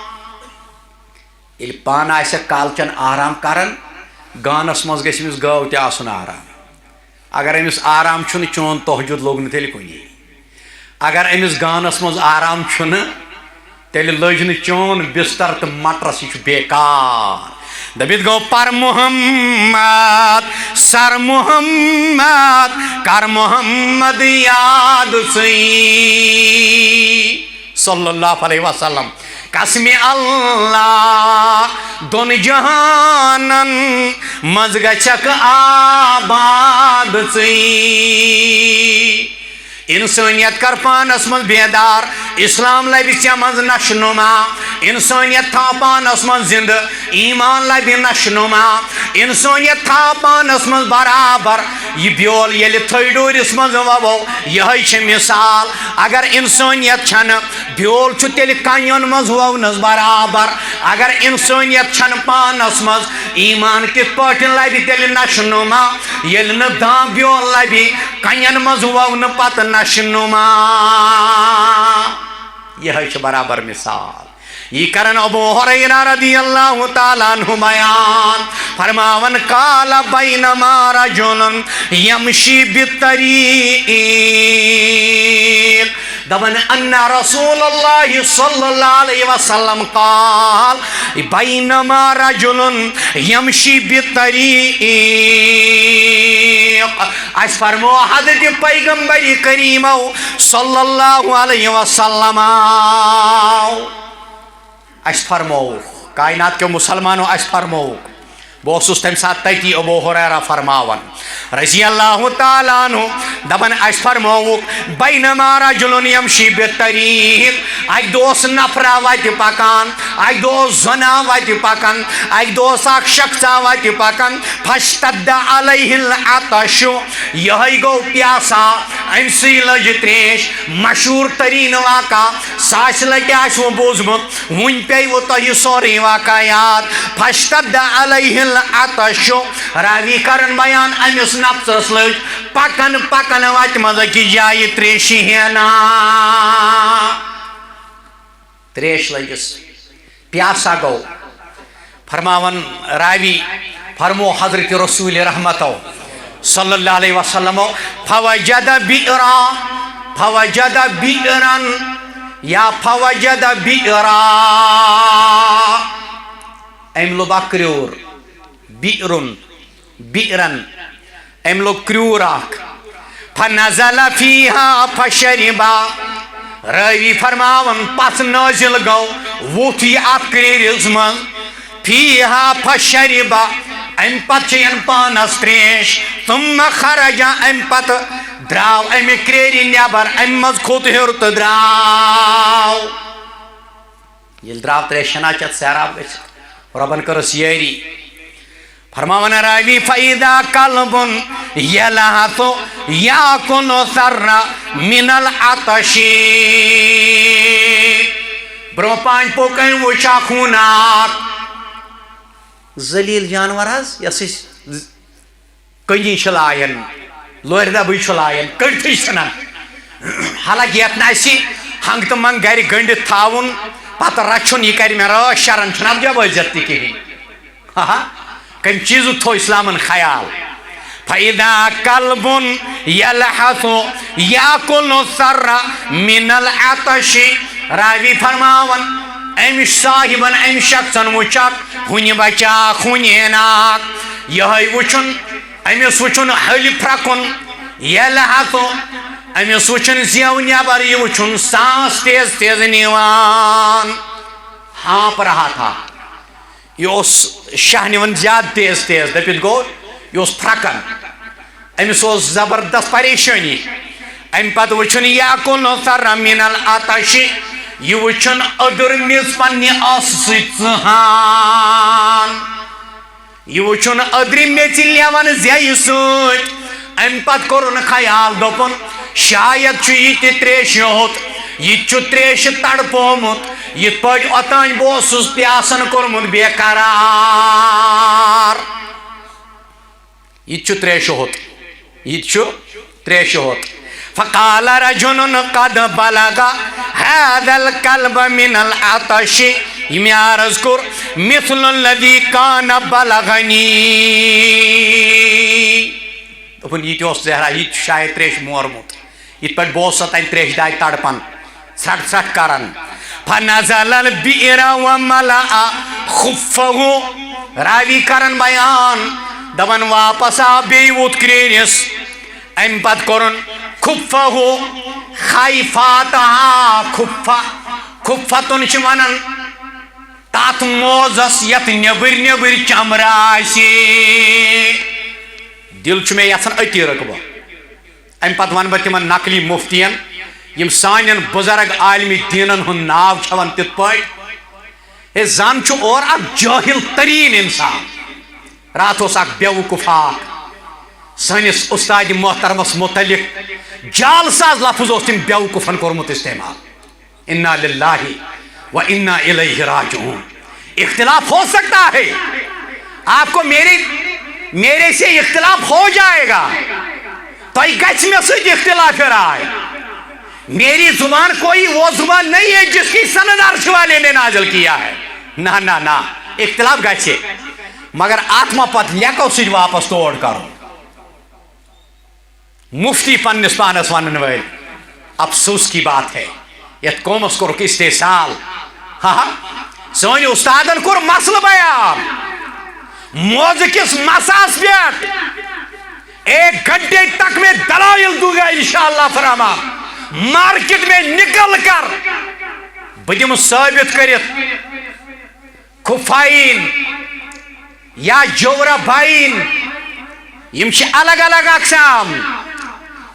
ییٚلہِ پانہٕ آسٮ۪کھ کالچن آرام کران، گانس منٛز گژھِ أمِس گٲو تہِ آسُن آرام۔ اگر أمِس آرام چھُنہٕ، چون تہجد لوٚگ نہٕ تیٚلہِ کُنی۔ اگر أمِس گانس منٛز آرام چھُنہٕ، تیٚلہِ لٔج نہٕ چون بستر تہٕ مٹرس، یہِ چھُ بیکار۔ دٔپِتھ گوٚو، پر محمد، سر محمد، کر محمد یاد ژٕے۔ صلی اللہ علیہ وسلم۔ قسمِ اللہ، دۄن جہانن منٛز گژھکھ آباد ژٕے۔ انسٲنیت کر پانس منٛز بیدار، اسلام لبہِ ژےٚ منٛز نشو نما۔ انسٲنیت تھاو پانس منٛز زندٕ، ایمان لبہِ نشو نما۔ انسٲنیت تھاو پانس منٛز برابر۔ یہِ بیول ییٚلہِ تھٔج ڈوٗرِس منٛز ووو، یِہوٚے چھِ مثال۔ اگر انسٲنیت چھنہٕ، بیول چھُ تیٚلہِ کنٮ۪ن منٛز وونس برابر۔ اگر انسٲنیت چھنہٕ پانس منٛز، ایمان کِتھ پٲٹھۍ لبہِ تیٚلہِ نشو نما؟ ییٚلہِ نہٕ داں بیول لبہِ، کنٮ۪ن منٛز وونہٕ پتہٕ نشو نما۔ یِہوٚے چھِ برابر مثال۔ یہِ کرن ابو ہریرہ رضی اللہ تعالیٰ عنہ بیان، فرماوان، قال بینما رجل یمشی بالطریق، دپان، ان رسول اللہ صلی اللہ علیہ وسلم قال، بینما رجل یمشی بالطریق۔ اسہِ فرمو حضرت پیغمبر کریمو صلی اللہ علیہ وسلم۔ اسہِ فرمووُکھ، کائنات کیو مسلمانو، اسہِ فرمووُکھ۔ بہٕ اوسُس تمہِ ساتہٕ تٔتی، ابو ہریرہ فرماوان رضی اللہ تعالیٰ عنہ، دپان، اسہِ فرمووُکھ، بینما رجل یمشی بالطریق، اکہِ دۄہ اوس نفرا وتہِ پکان، اکہِ دۄہ اوس زنا وتہِ پکان، اکہِ دۄہ اوس اکھ شخصا وتہِ پکان، فاشتد علیہ العطش، یِہوٚے گوٚو پیاسا، أمۍ سٕے لٔج ترٛیش۔ مشہوٗر تریٖن واقعہ، ساسہِ لٹہِ آسِوٕ بوٗزمُت، وُنہِ پیٚیہِ وٕ تۄہہِ سورُے واقعہ یاد۔ فاشتد علیہ العطش، راوی کرن بیان، أمِس نفسس لٔج پکن پکن وتہِ منٛز أکِس جایہِ ترٛیشہِ ہینا۔ تریش لٔجِس، پیاسا گوٚو۔ فرماوان راوی، فرمو حضرت رسول رحمتو صلی اللہ علیہ وسلمو، فوجد بئرا، فوجد بئرا، یا فوجد بئرا۔ أمۍ لوٚب اکھ کرٛیوٗر، بئرن، بئرا۔ أمۍ لوٚب کرٛیوٗر اکھ۔ فنزل فيها فشرب۔ راوی فرماون، پس نازل گوٚو وُتھ یہِ اتھ کرٛیٖرِس منٛز۔ فيها فشرب، امہِ پتہٕ چیٚین پانس ترٛیش۔ ثم خرج، امہِ پتہٕ درٛاو امہِ کرٛیٖرِ نٮ۪بر، امہِ منٛز کھوٚت ہیوٚر تہٕ درٛاو۔ ییٚلہِ درٛاو ترٛیش چٮ۪نا چٮ۪تھ سیراب گٔژھِتھ، رۄبن کٔرٕس یٲری۔ فرماوان راوی، فإذا كلب يلهث يأكل الثرى من العطش۔ برونٛہہ پانۍ پوٚک أمۍ وٕچھ اکھ ہوٗناک، ذلیل جانور حظ، یۄس أسۍ کنی چھِ لایان، لورِ دبٕے چھُ لایان، کٔڑتھٕے ژھٕنان۔ حالانکہ یتھ نہٕ اسہِ ہنگ تہٕ منگ گرِ گٔنڈِتھ تھاوُن، پتہٕ رچھُن، یہِ کرِ مےٚ رٲچھ شرن، چھُنہٕ اتھ جوازیت تہِ کہیٖنۍ۔ ہا ہا، کمہِ چیٖزُک تھوو اسلامن خیال؟ فإذا كلب يلهث يأكل الثرى من العطش۔ راوی فرماوان، أمِس صاحبن، أمِس شخصن وُچھ اکھ ہُنہِ بچا، ہُنہِ ایناک۔ یِہوٚے وُچھُن، أمِس وُچھُن ہلہِ پھرٛکُن، یلہث، أمِس وُچھُن زیو نٮ۪بر، یہِ وُچھُن سانس تیز تیز نِوان۔ ہانپ رہا تھا۔ یہِ اوس شاہ نِوان زیادٕ تیز تیز، دٔپِتھ گوٚو، یہِ اوس پھرٛکان۔ أمِس اوس زبردست پریشٲنی۔ اَمہِ پتہٕ وٕچھُن يأكل الثرى من العطش، یہِ وٕچھُن أدٕر میٚژ پننہِ آسہٕ سۭتۍ ژٕہان۔ یہِ وٕچھُن أدرِ میٚژِ لٮ۪وان زیٚیہِ سۭتۍ۔ اَمہِ پتہٕ کوٚرُن خیال، دوٚپُن، شاید چھُ یہِ تہِ ترٛیشہِ ہوٚت، یہِ تہِ چھُ ترٛیشہِ تڑپومُت، یِتھ پٲٹھۍ اوٚتانۍ بہٕ اوسُس پیاسن کوٚرمُت بے قرار۔ یہِ تہِ چھُ ترٛیشہِ ہوٚت، یہِ تہِ چھُ ترٛیشہِ ہوٚت۔ فقال رجل قد بلغ هذا الكلب من العطش، ییٚمۍ عرض کوٚر، مثل الذي كان بلغني۔ دوٚپُن، یہِ تہِ اوس زہرا، یہِ تہِ چھُ شاید ترٛیشہِ مورمُت۔ یِتھ پٲٹھۍ بہٕ اوسُس تَتہِ ترٛیشہِ دادِ تڑپان، ژھرٹ ژھرٹ کران۔ فنزل البئر وملأ خفه۔ راوی کران بیان، دپان واپس آو بیٚیہِ ووٚتھ کرٛیٖرِس۔ اَمہِ پتہٕ کوٚرُن خفه، خیفاتہا خفہ۔ خفتن چھِ ونان تتھ موزس یتھ نیبر نیبر چمرٕ آسہِ۔ دل چھُ مےٚ یژھان أتی رکبہٕ۔ امہِ پتہٕ ونہٕ بہٕ تِمن نقلی مفتین، یِم سانٮ۪ن بزرگ عالمِ دیٖنن ہُنٛد ناو چھِ ہٮ۪وان تِتھ پٲٹھۍ۔ ہے، زن چھُ اورٕ اکھ جٲہِل تریٖن انسان۔ راتھ اوس اکھ بیوقوف اکھ سٲنِس استاد محترمس متعلق جعل ساز لفظ اوس تٔمۍ بیوقوفن کوٚرمُت استعمال۔ انا للہ و انا الیہ راجعون۔ اختلاف ہو سکتا ہے، آپ کو میرے، میرے سے اختلاف ہو جائے گا، تۄہہِ گژھِ مےٚ سۭتۍ اختلاف رائے۔ میری زبان کوئی وہ زبان نہیں ہے جس کی سند عرش والے نے نازل کیا ہے۔ نہ، نہ، نہ، اختلاف گژھِ، مگر اتھ ما پتہٕ لیکو سۭتۍ واپس تور کرُن۔ مفتی پننِس پانس ونن وٲلۍ، افسوس کی بات ہے، یتھ قومس کوٚرُکھ استحصال۔ ہا ہا، سٲنۍ استادن کوٚر مسلہٕ بیان۔ موزٕ کِس مساہس پٮ۪ٹھ ایک گھنٹے تک میں دلائل دوں گا انشاءاللہ فراہم۔ مارکیٹ میں نکل کر بہٕ دِمہٕ ثٲبت کٔرِتھ۔ خفین یا جورابین، یِم چھِ الگ الگ اقسام۔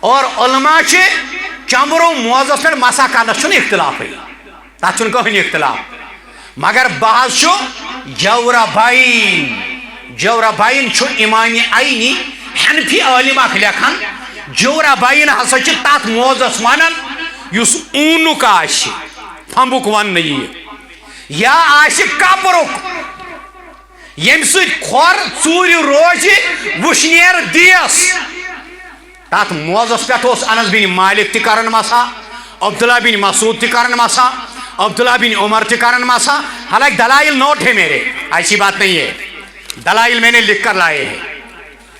اور علماء چھِ چمبرو موزس پٮ۪ٹھ مسح کرنس چھُنہٕ اختلافٕے، تتھ چھُنہٕ کٕہٕنۍ اختلاف۔ مگر بہٕ حظ چھُ جورابین، جورابین چھُ امام عینی حنفی عالم اکھ لیکھان، جورابین ہسا چھِ تتھ موزس ونان یُس اوٗنُک آسہِ، پھمبُک وننہٕ یِیہِ۔ یا آسہِ کپرُک، ییٚمہِ سۭتۍ کھۄر ژوٗرِ روزِ وُشنیر دیس۔ تتھ موزس پٮ۪ٹھ اوس انس بن مالک تہِ کران مسح، عبداللہ بن مسعود تہِ کران مسح، عبداللہ بن عمر تہِ کران مسح۔ حالانکہ دلائل نوٹ ہے میرے، ایسی بات نہیں ہے، دلائل میں نے لکھ کر لائے ہیں۔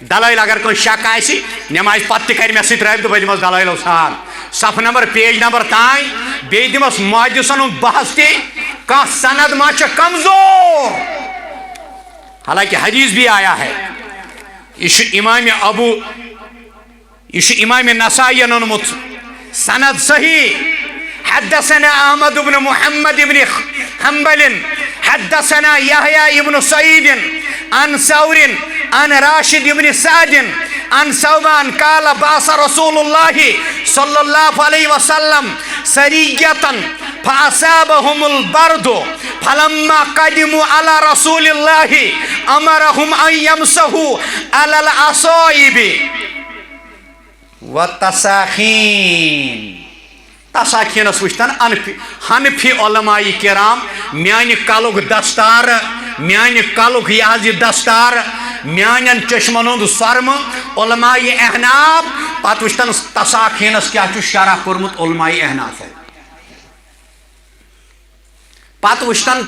دلائل اگر کٲنٛسہِ شک آسہِ، نمازِ پتہٕ تہِ کرِ مےٚ سۭتۍ رٲبطہٕ، بہٕ دِمس دلائلو سان۔ صفہٕ نمبر، پیج نمبر تام، بیٚیہِ دِمس محدثن ہُنٛد بحث تہِ، کانٛہہ سند ما چھُ کمزور۔ حالانکہ حدیث بھی آیا ہے۔ یہِ چھُ امام ابو یہِ چھُ امام نسائی یَن اوٚنمُت۔ سند صحیح۔ حدثنا احمد بن محمد بن حنبل، حدثنا يحيى بن سعيد عن ثور عن راشد بن سعد عن ثوبان قال بعث رسول الله صلى الله عليه وسلم سرية فأصابهم البرد فلما قدموا على رسول الله أمرهم أن يمسحوا على العصائب والتساخين۔ تساخینس وٕچھتن انفی، حنفی علماء کرام میانہِ کلُک دستار، میانہِ کلُک یہِ حظ یہِ دستار، میانٮ۪ن چشمن ہُنٛد سۄرمہٕ، علماء احناف۔ پتہٕ وٕچھتن تساخینس کیٛاہ چھُ شرح کوٚرمُت علماء احنافو۔ پتہٕ وٕچھتن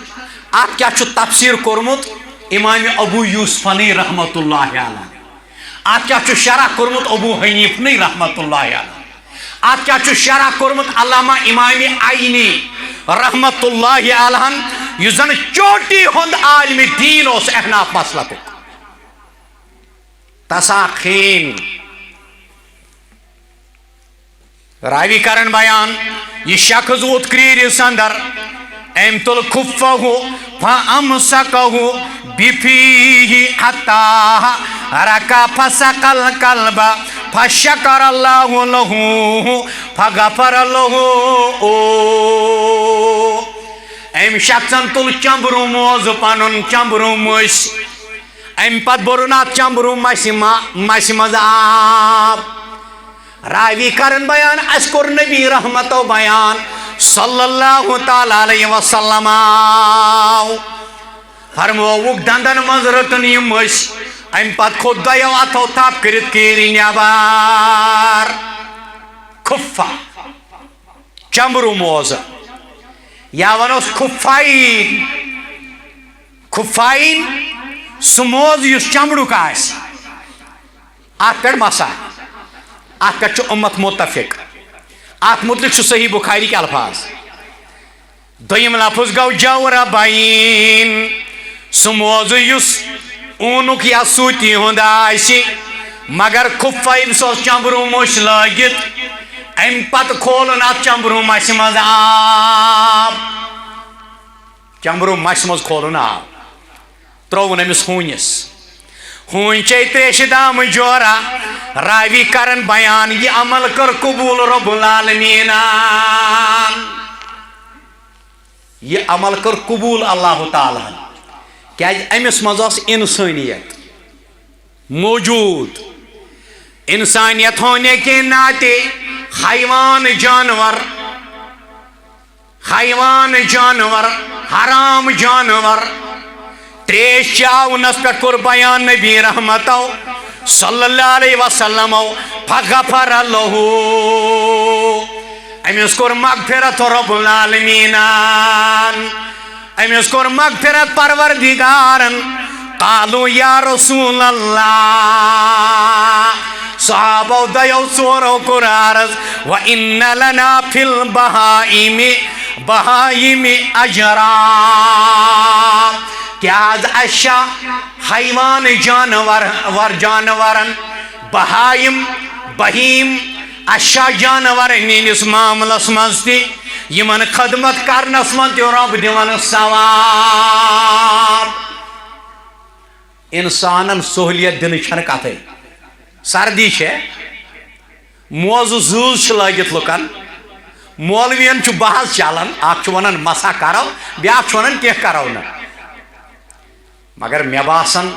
اتھ کیٛاہ چھُ تفسیر کوٚرمُت امام ابو یوسفنٕے رحمت اللہ علیہ، اتھ کیٛاہ چھُ شرح کوٚرمُت ابو حنیفنٕے رحمت اللہ علیہ، اتھ کیٛاہ چھُ شرح کوٚرمُت علامہ امام عینی رحمت اللہ علیہ، یُس زن چوٹی ہُنٛد عالم دین اوس احناف مسلکُک۔ تساخین۔ راوی کرن بیان، یہِ شخص ووت کریٖرِس اندر، أمۍ تُل خُفَّہُ فَأَمْسَكَهُ بِفِيهِ حَتَّى رَكَى فَسَقَى الْكَلْبَ فَشَكَرَ اللَّهُ لَهُ فَغَفَرَ لَهُ۔ أمۍ شخصن تُل چمبرو موزٕ پنُن، چمبرو مٔسۍ۔ امہِ پتہٕ بوٚرُن اتھ چمبرو مسہِ ما-، مسہِ منٛز آب۔ راوی کرن بیان، اسہِ کوٚر نبی رحمتو بیان صلی اللہ تعالیٰ علیہ وسلم۔ فرمووُکھ، دندن منٛز رٔٹٕن یہِ مٔسۍ۔ امہِ پتہٕ کھوٚت دۄیو اتھو تھپھ کٔرِتھ کیٖرِ نٮ۪بر۔ خُفَّہ۔ چمبرو موزٕ، یا ونوس خُفَّین۔ خُفَّین، سُہ موزٕ یُس چمڑُک آسہِ، اتھ پٮ۪ٹھ مسح، اتھ پٮ۪ٹھ چھُ اُمت مُتفق۔ اتھ مُتعلق چھُ صحیح بخاری کہِ الفاظ۔ دوٚیِم لفظ گوٚو جوربین، سُہ موزٕ یُس اوٗنُک یا سوٗتی ہُنٛد آسہِ، مگر خُفَین، سُہ اوس چمبرو مٔسۍ لٲگِتھ، امہِ پتہٕ کھولُن اتھ چمبرو مسہِ منٛز آب۔ چمبرو مسہِ منٛز کھولُن آب، ترٛووُن أمِس ہوٗنِس۔ ہوٗنۍ چے تریشہِ دامہٕ جورا۔ راوی کرن بیان، یہِ عمل کٔر قبوٗل رب العالمیٖنن۔ یہِ عمل کٔر قبوٗل اللہ تعالیٰ ہن، کیازِ أمِس منٛز ٲس اِنسٲنیت موجود۔ انسانیت ہونے کے ناطے حیوان جانور، حیوان جانور، حرام جانور، تریش چاونس پٮ۪ٹھ کوٚر بیان نبی رحمتو صلی اللہ علیہ وسلمو، فغفر لہو، أمِس کوٚر مغفرت رب العالمینن۔ أمِس کوٚر مغفرت پروردگارن۔ قالوا یا رسول اللہ، صحابو دۄیو ژورو کوٚر عرض، و ان لنا فی البہائم، بہائم اجرا، کیٛاہ حظ اَسہِ چھا حیوان جانور، ور جانورن، بہائم، بہیم، اَسہِ چھا جانور میٲنِس معاملس منٛز تہِ، یِمن خدمت کرنس منٛز تہِ رۄب دِوان ثواب؟ انسانن سہولیت دِنٕچ چھنہٕ کتھے۔ سردی چھے، موزٕ زۭز چھِ لٲگِتھ لُکن، مولوین چھُ بحث چلان، اکھ چھُ ونان مسح کرو، بیاکھ چھُ ونان کینٛہہ کرو نہٕ۔ مگر مےٚ باسان،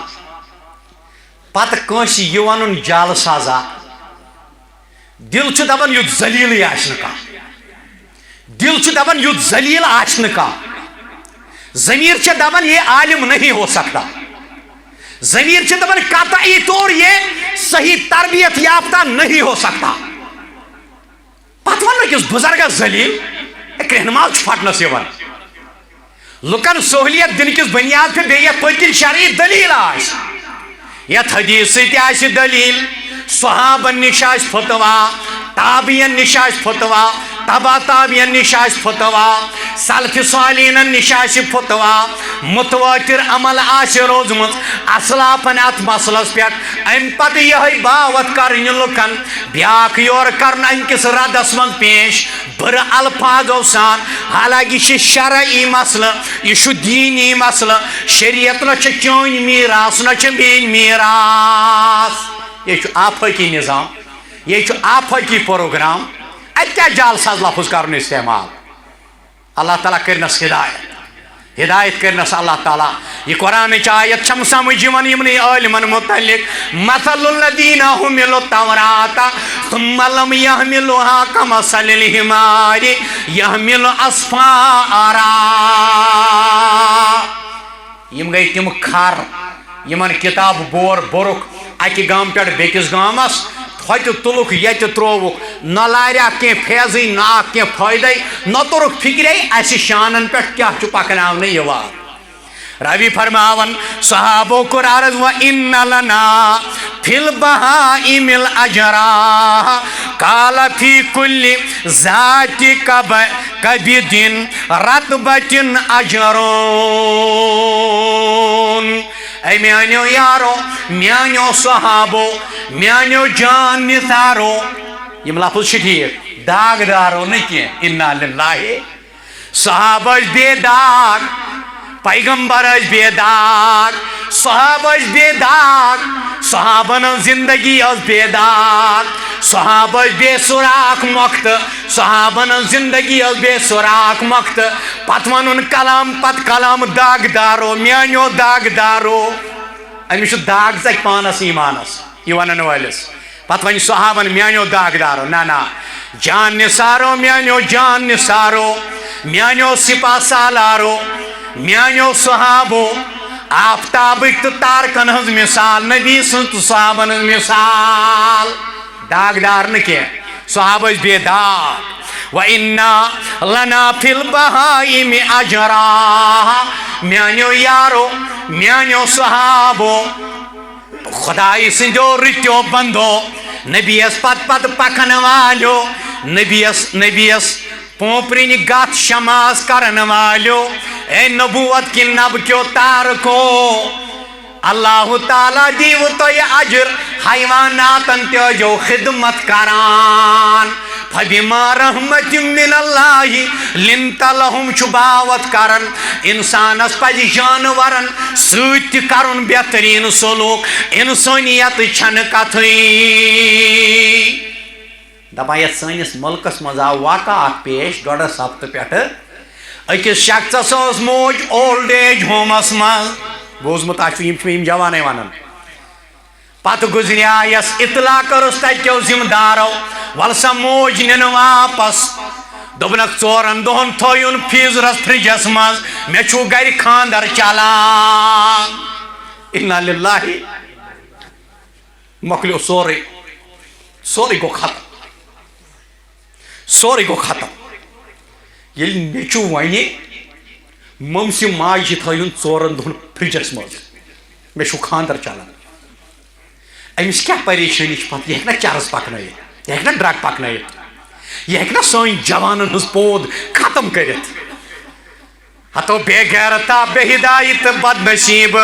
پتہٕ کٲنٛسہِ یہِ ونُن جعل سازا، دل چھُ دپان یُتھ ذلیلٕے آسہِ نہٕ کانٛہہ۔ دل چھُ دپان یُتھ ذلیل آسہِ نہٕ کانٛہہ۔ ضمیر چھِ دپان یہ عالم نہیں ہو سکتا۔ ضمیر چھِ دپان قطعی طور یہ صحیح تربیت یافتہ نہیں ہو سکتا۔ پتہٕ ونہٕ أکِس بُزرگس ذلیل، ہے، کرٛیٚہنہٕ ماز چھُ پھٹنس یِوان۔ لُکن سہولیت دِنہٕ کِس بُنیاد پٮ۪ٹھ بیٚیہِ یتھ پٔتۍ کِنۍ شرعی دٔلیٖل آسہِ، یتھ حدیث سۭتۍ آسہِ دٔلیٖل، صحابن نِش آسہِ فتوا، تابعین نِش آسہِ فتوا، تبع تابعین نِش آسہِ فتوا، سلف صالحینن نِش آسہِ فتوا، متواتر عمل آسہِ روٗزمٕژ اسلافن اتھ مسلس پٮ۪ٹھ، امہِ پتہٕ یِہوٚے باوتھ کرٕنۍ لُکن، بیٛاکھ یورٕ کرُن امہِ کِس ردس منٛز پیش بُرٕ الفاظو سان۔ حالانکہ یہِ چھُ شرعی مسلہٕ، یہِ چھُ دیٖنی مسلہٕ۔ شریعت نہ چھُ چٲنۍ میٖراث، نہ چھُ میٲنۍ میٖراث۔ یہِ چھُ آفٲقی نظام، یہِ چھُ آفٲقی پروگرام۔ اتہِ کیٛاہ جعل ساز لفظ کرُن استعمال؟ اللہ تعالیٰ کٔرنس ہدایت، ہدایت کٔرنس اللہ تعالیٰ۔ یہِ قرآنٕچ آیت چھم سمجھ یِوان یِمنٕے عٲلمن متعلق، مثل الذین حملوا التوراۃ ثم لم یحملوها کمثل الحمار یحمل اسفارا۔ یِم گٔے تِم کھر، یِمن کِتاب بور بوٚرُکھ اَکہِ گامہٕ پٮ۪ٹھ بیٚکِس گامس، ہوٚتہِ تُلُکھ، ییٚتہِ ترٛووُکھ، نہ لاریکھ کینٛہہ فیضٕے، نہ آکھ کینٛہہ فٲیدَے، نہ توٚرُکھ فِکرے اَسہِ شانن پٮ۪ٹھ کیٛاہ چھُ پکناونہٕ یِوان۔ ربی فرماوان، صحابو کوٚر عرض، "وَإِنَّ لَنَا فِي الْبَهَائِمِ لَأَجْرًا، قَالَ فِي كُلِّ ذَاتِ كَبْدٍ رَطْبَةٍ أَجْرٌ۔" اے میانیو یارو، میانیو صحابو، میانیو جان نثارو، یِم لفظ چھِ ٹھیٖک، داغ دارو نہٕ کینٛہہ۔ انا للہ۔ صحابہ ٲسۍ بے داغ، پیغمبر ٲسۍ بے داغ، صحابہ ٲسۍ بے داغ، صحابن ہٕنٛز زندگی ٲس بے داغ، صحابہ ٲسۍ بے سراخ مۄختہٕ، صحابن ہٕنٛز زندگی ٲس بے سراخ مۄختہٕ۔ پتہٕ ونُن کلام پتہٕ کلام، داغ دارو، میانیو داغ دارو۔ أمِس چھُ داغ ژکہِ پانس ایمانس، یہِ ونن وٲلِس۔ پتہٕ ونہِ صحابن، میانیو داغ دارو، نہ نہ، جان نثارو، میانیو جان نثارو، میانیو سپاہ سالارو، میانیو صحابو، آفتابٕکۍ تہٕ تارکن ہٕنٛز مثال، نبی سٕنٛز تہٕ صحابن ہٕنٛز مثال۔ داغ دار نہٕ کینٛہہ، صحابہٕ ٲسۍ بے داغ۔ وَإِنَّ لَنَا فِي الْبَهَائِمِ أَجْرًا۔ میانیو یارو، میانیو صحابو، خدائی سٕنٛدیو رٕتیو بندو، نبیس پتہٕ پتہٕ پکن والیو، نبیس، نبیس پوپرِنۍ گتھ شماز کرن والیو، اے نبوت کہِ نبہٕ کیو تارکو، اللہ تعالیٰ دیٖوٕ تۄہہِ اجر حیواناتن تہِ ٲسۍزیو خدمت کران۔ فبما رحمت من اللہ لنت لہم چھُ باوت کران، انسانس پزِ جانورن سۭتۍ تہِ کرُن بہترین سلوک، انسٲنیت چھنہٕ کتھٕے۔ دپان یتھ سٲنِس مُلکس منٛز آو واقعہ اکھ پیش ڈۄڈس ہفتہٕ پٮ۪ٹھٕ۔ أکِس شخصس ٲس موج اولڈ ایج ہومس منٛز، بوٗزمُت آسِوٕ، یِم چھِ مےٚ یِم جوانٕے ونان۔ پتہٕ گُزریایس، اطلاع کٔرٕس تتہِ کیو ذمہٕ دارو، "ول سا موج نِنہٕ واپس۔" دوٚپنکھ، "ژورن دۄہن تھٲیُن فیزرس فرجس منٛز، مےٚ چھُ گرِ خاندر چلان۔" انا للہ۔ مۄکلیو سورُے، سورُے گوٚو ختم، سورُے گوٚو ختم۔ ییٚلہِ نیٚچوٗ وَنہِ، "ممسہِ ماجہِ تھٲیُن ژورَن دۄہَن فرجَس منٛز، مےٚ چھُ خانٛدر چلان"، أمِس کیٛاہ پریشٲنی چھِ پَتہٕ؟ یہِ ہیٚکہِ نا چرس پَکنٲیِتھ، یہِ ہیٚکہِ نا ڈرگ پَکنٲیِتھ، یہِ ہیٚکہِ نا سٲنۍ جوانَن ہٕنٛز پود ختم کٔرِتھ؟ ہتو بے غیرتا بے ہدایت تہٕ بد نصیب۔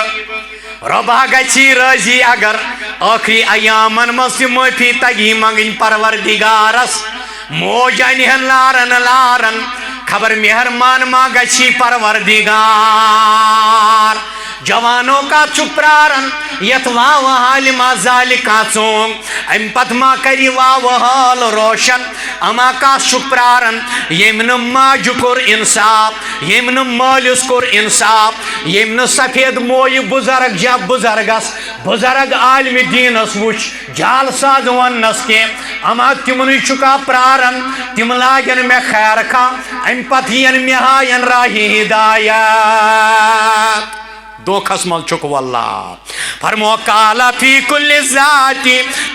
رۄبا گژھی رٲضی اگر ٲخری ایامن منٛز تہِ معٲفی تگی منگٕنۍ پروردگارس۔ موج انہِ ہن لارن لارن، خبر مہرمان ما گژھی پروردگار۔ جوانو کتھ چھُکھ پراران، یتھ واوٕ حالہِ ما زالہِ کانٛہہ ژونگ؟ امہِ پتہٕ ما کرِ واوٕ حال روشن؟ اما کس چھُکھ پراران، ییٚمۍ نہٕ ماجہِ کوٚر انصاف، ییٚمۍ نہٕ مٲلِس کوٚر انصاف، ییٚمۍ نہٕ سفید مویہِ بُزرگ یا بُزرگس، بُزرگ عالمِ دیٖنس وُچھ جعل ساز وننس کینٛہہ؟ اما تِمنٕے چھُکھا پراران، تِم لاگن مےٚ خیر خواہ، امہِ پتہٕ یِن مےٚ ہاین راہِ ہدایت۔ دھوکھس منٛز چھُکھ واللہ۔ فرمو، "قال فی کل ذات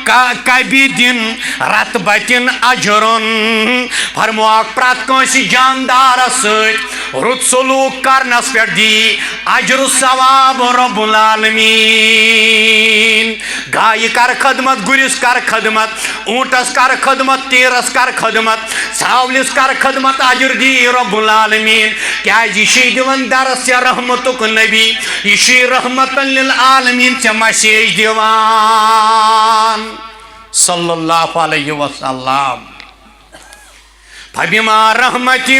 ک-، کبدن رطبتن اجرن۔" فرمو، اکھ پرٛٮ۪تھ کٲنٛسہِ جاندارس سۭتۍ رُت سلوک کرنس پٮ۪ٹھ دی اجر و ثواب رب العالمین۔ گایہِ کر خدمت، گُرِس کر خدمت، اوٗنٹس کر خدمت، تیٖرس کر خدمت، ژھاولِس کر خدمت، اجر دی رب العالمین۔ کیازِ یہِ چھُے دِوان درس یا رحمتُک نبی، یہِ چھُے رحمتاً للعالمین ژےٚ مسیج دِوان۔ صلی اللہ علیہ وسلم۔ فبما رحمة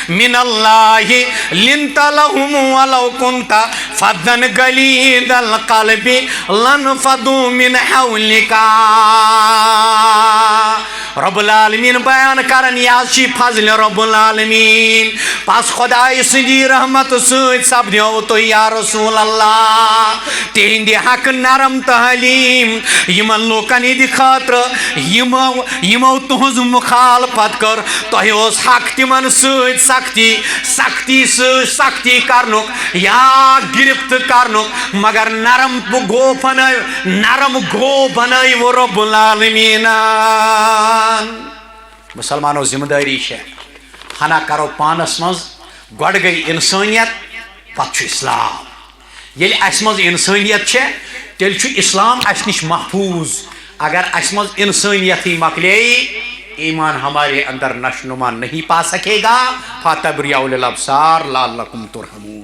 من الله لنت لهم ولو كنت فظا غليظ القلب لانفضوا من حولك۔ رب العالمین بیان کران، یہِ حظ چھِ فضل رب العالمین۔ پس خدای سٕنٛدی رحمت سۭتۍ سپدیو تُہۍ یا رسول اللہ۔ تِہنٛدِ حق نرم تہٕ حلیم یِمن لوٗکن ہٕنٛدِ خٲطرٕ یِمو یِمو تُہنٛز مخالفت کٔر۔ تۄہہِ اوس حق تِمن سۭتۍ سختی، سختی سۭتۍ سختی کرنُک یا گرفت کرنُک، مگر نرم گو بنٲو، نرم گو بنٲوِو رب العالمینن۔ مسلمانو، ذمہ دٲری چھےٚ، ہنا کرو پانس منٛز، گۄڈٕ گٔے انسٲنیت، پتہٕ چھُ اسلام۔ ییٚلہِ اسہِ منٛز انسٲنیت چھےٚ، تیٚلہِ چھُ اسلام اسہِ نِش محفوظ۔ اگر اسہِ منٛز انسٲنیتٕے مۄکلے، ایمان ہمارے اندر نشو نما نہیں پا سکے گا۔ فاتبرئوا للابصار لعلکم ترحمون۔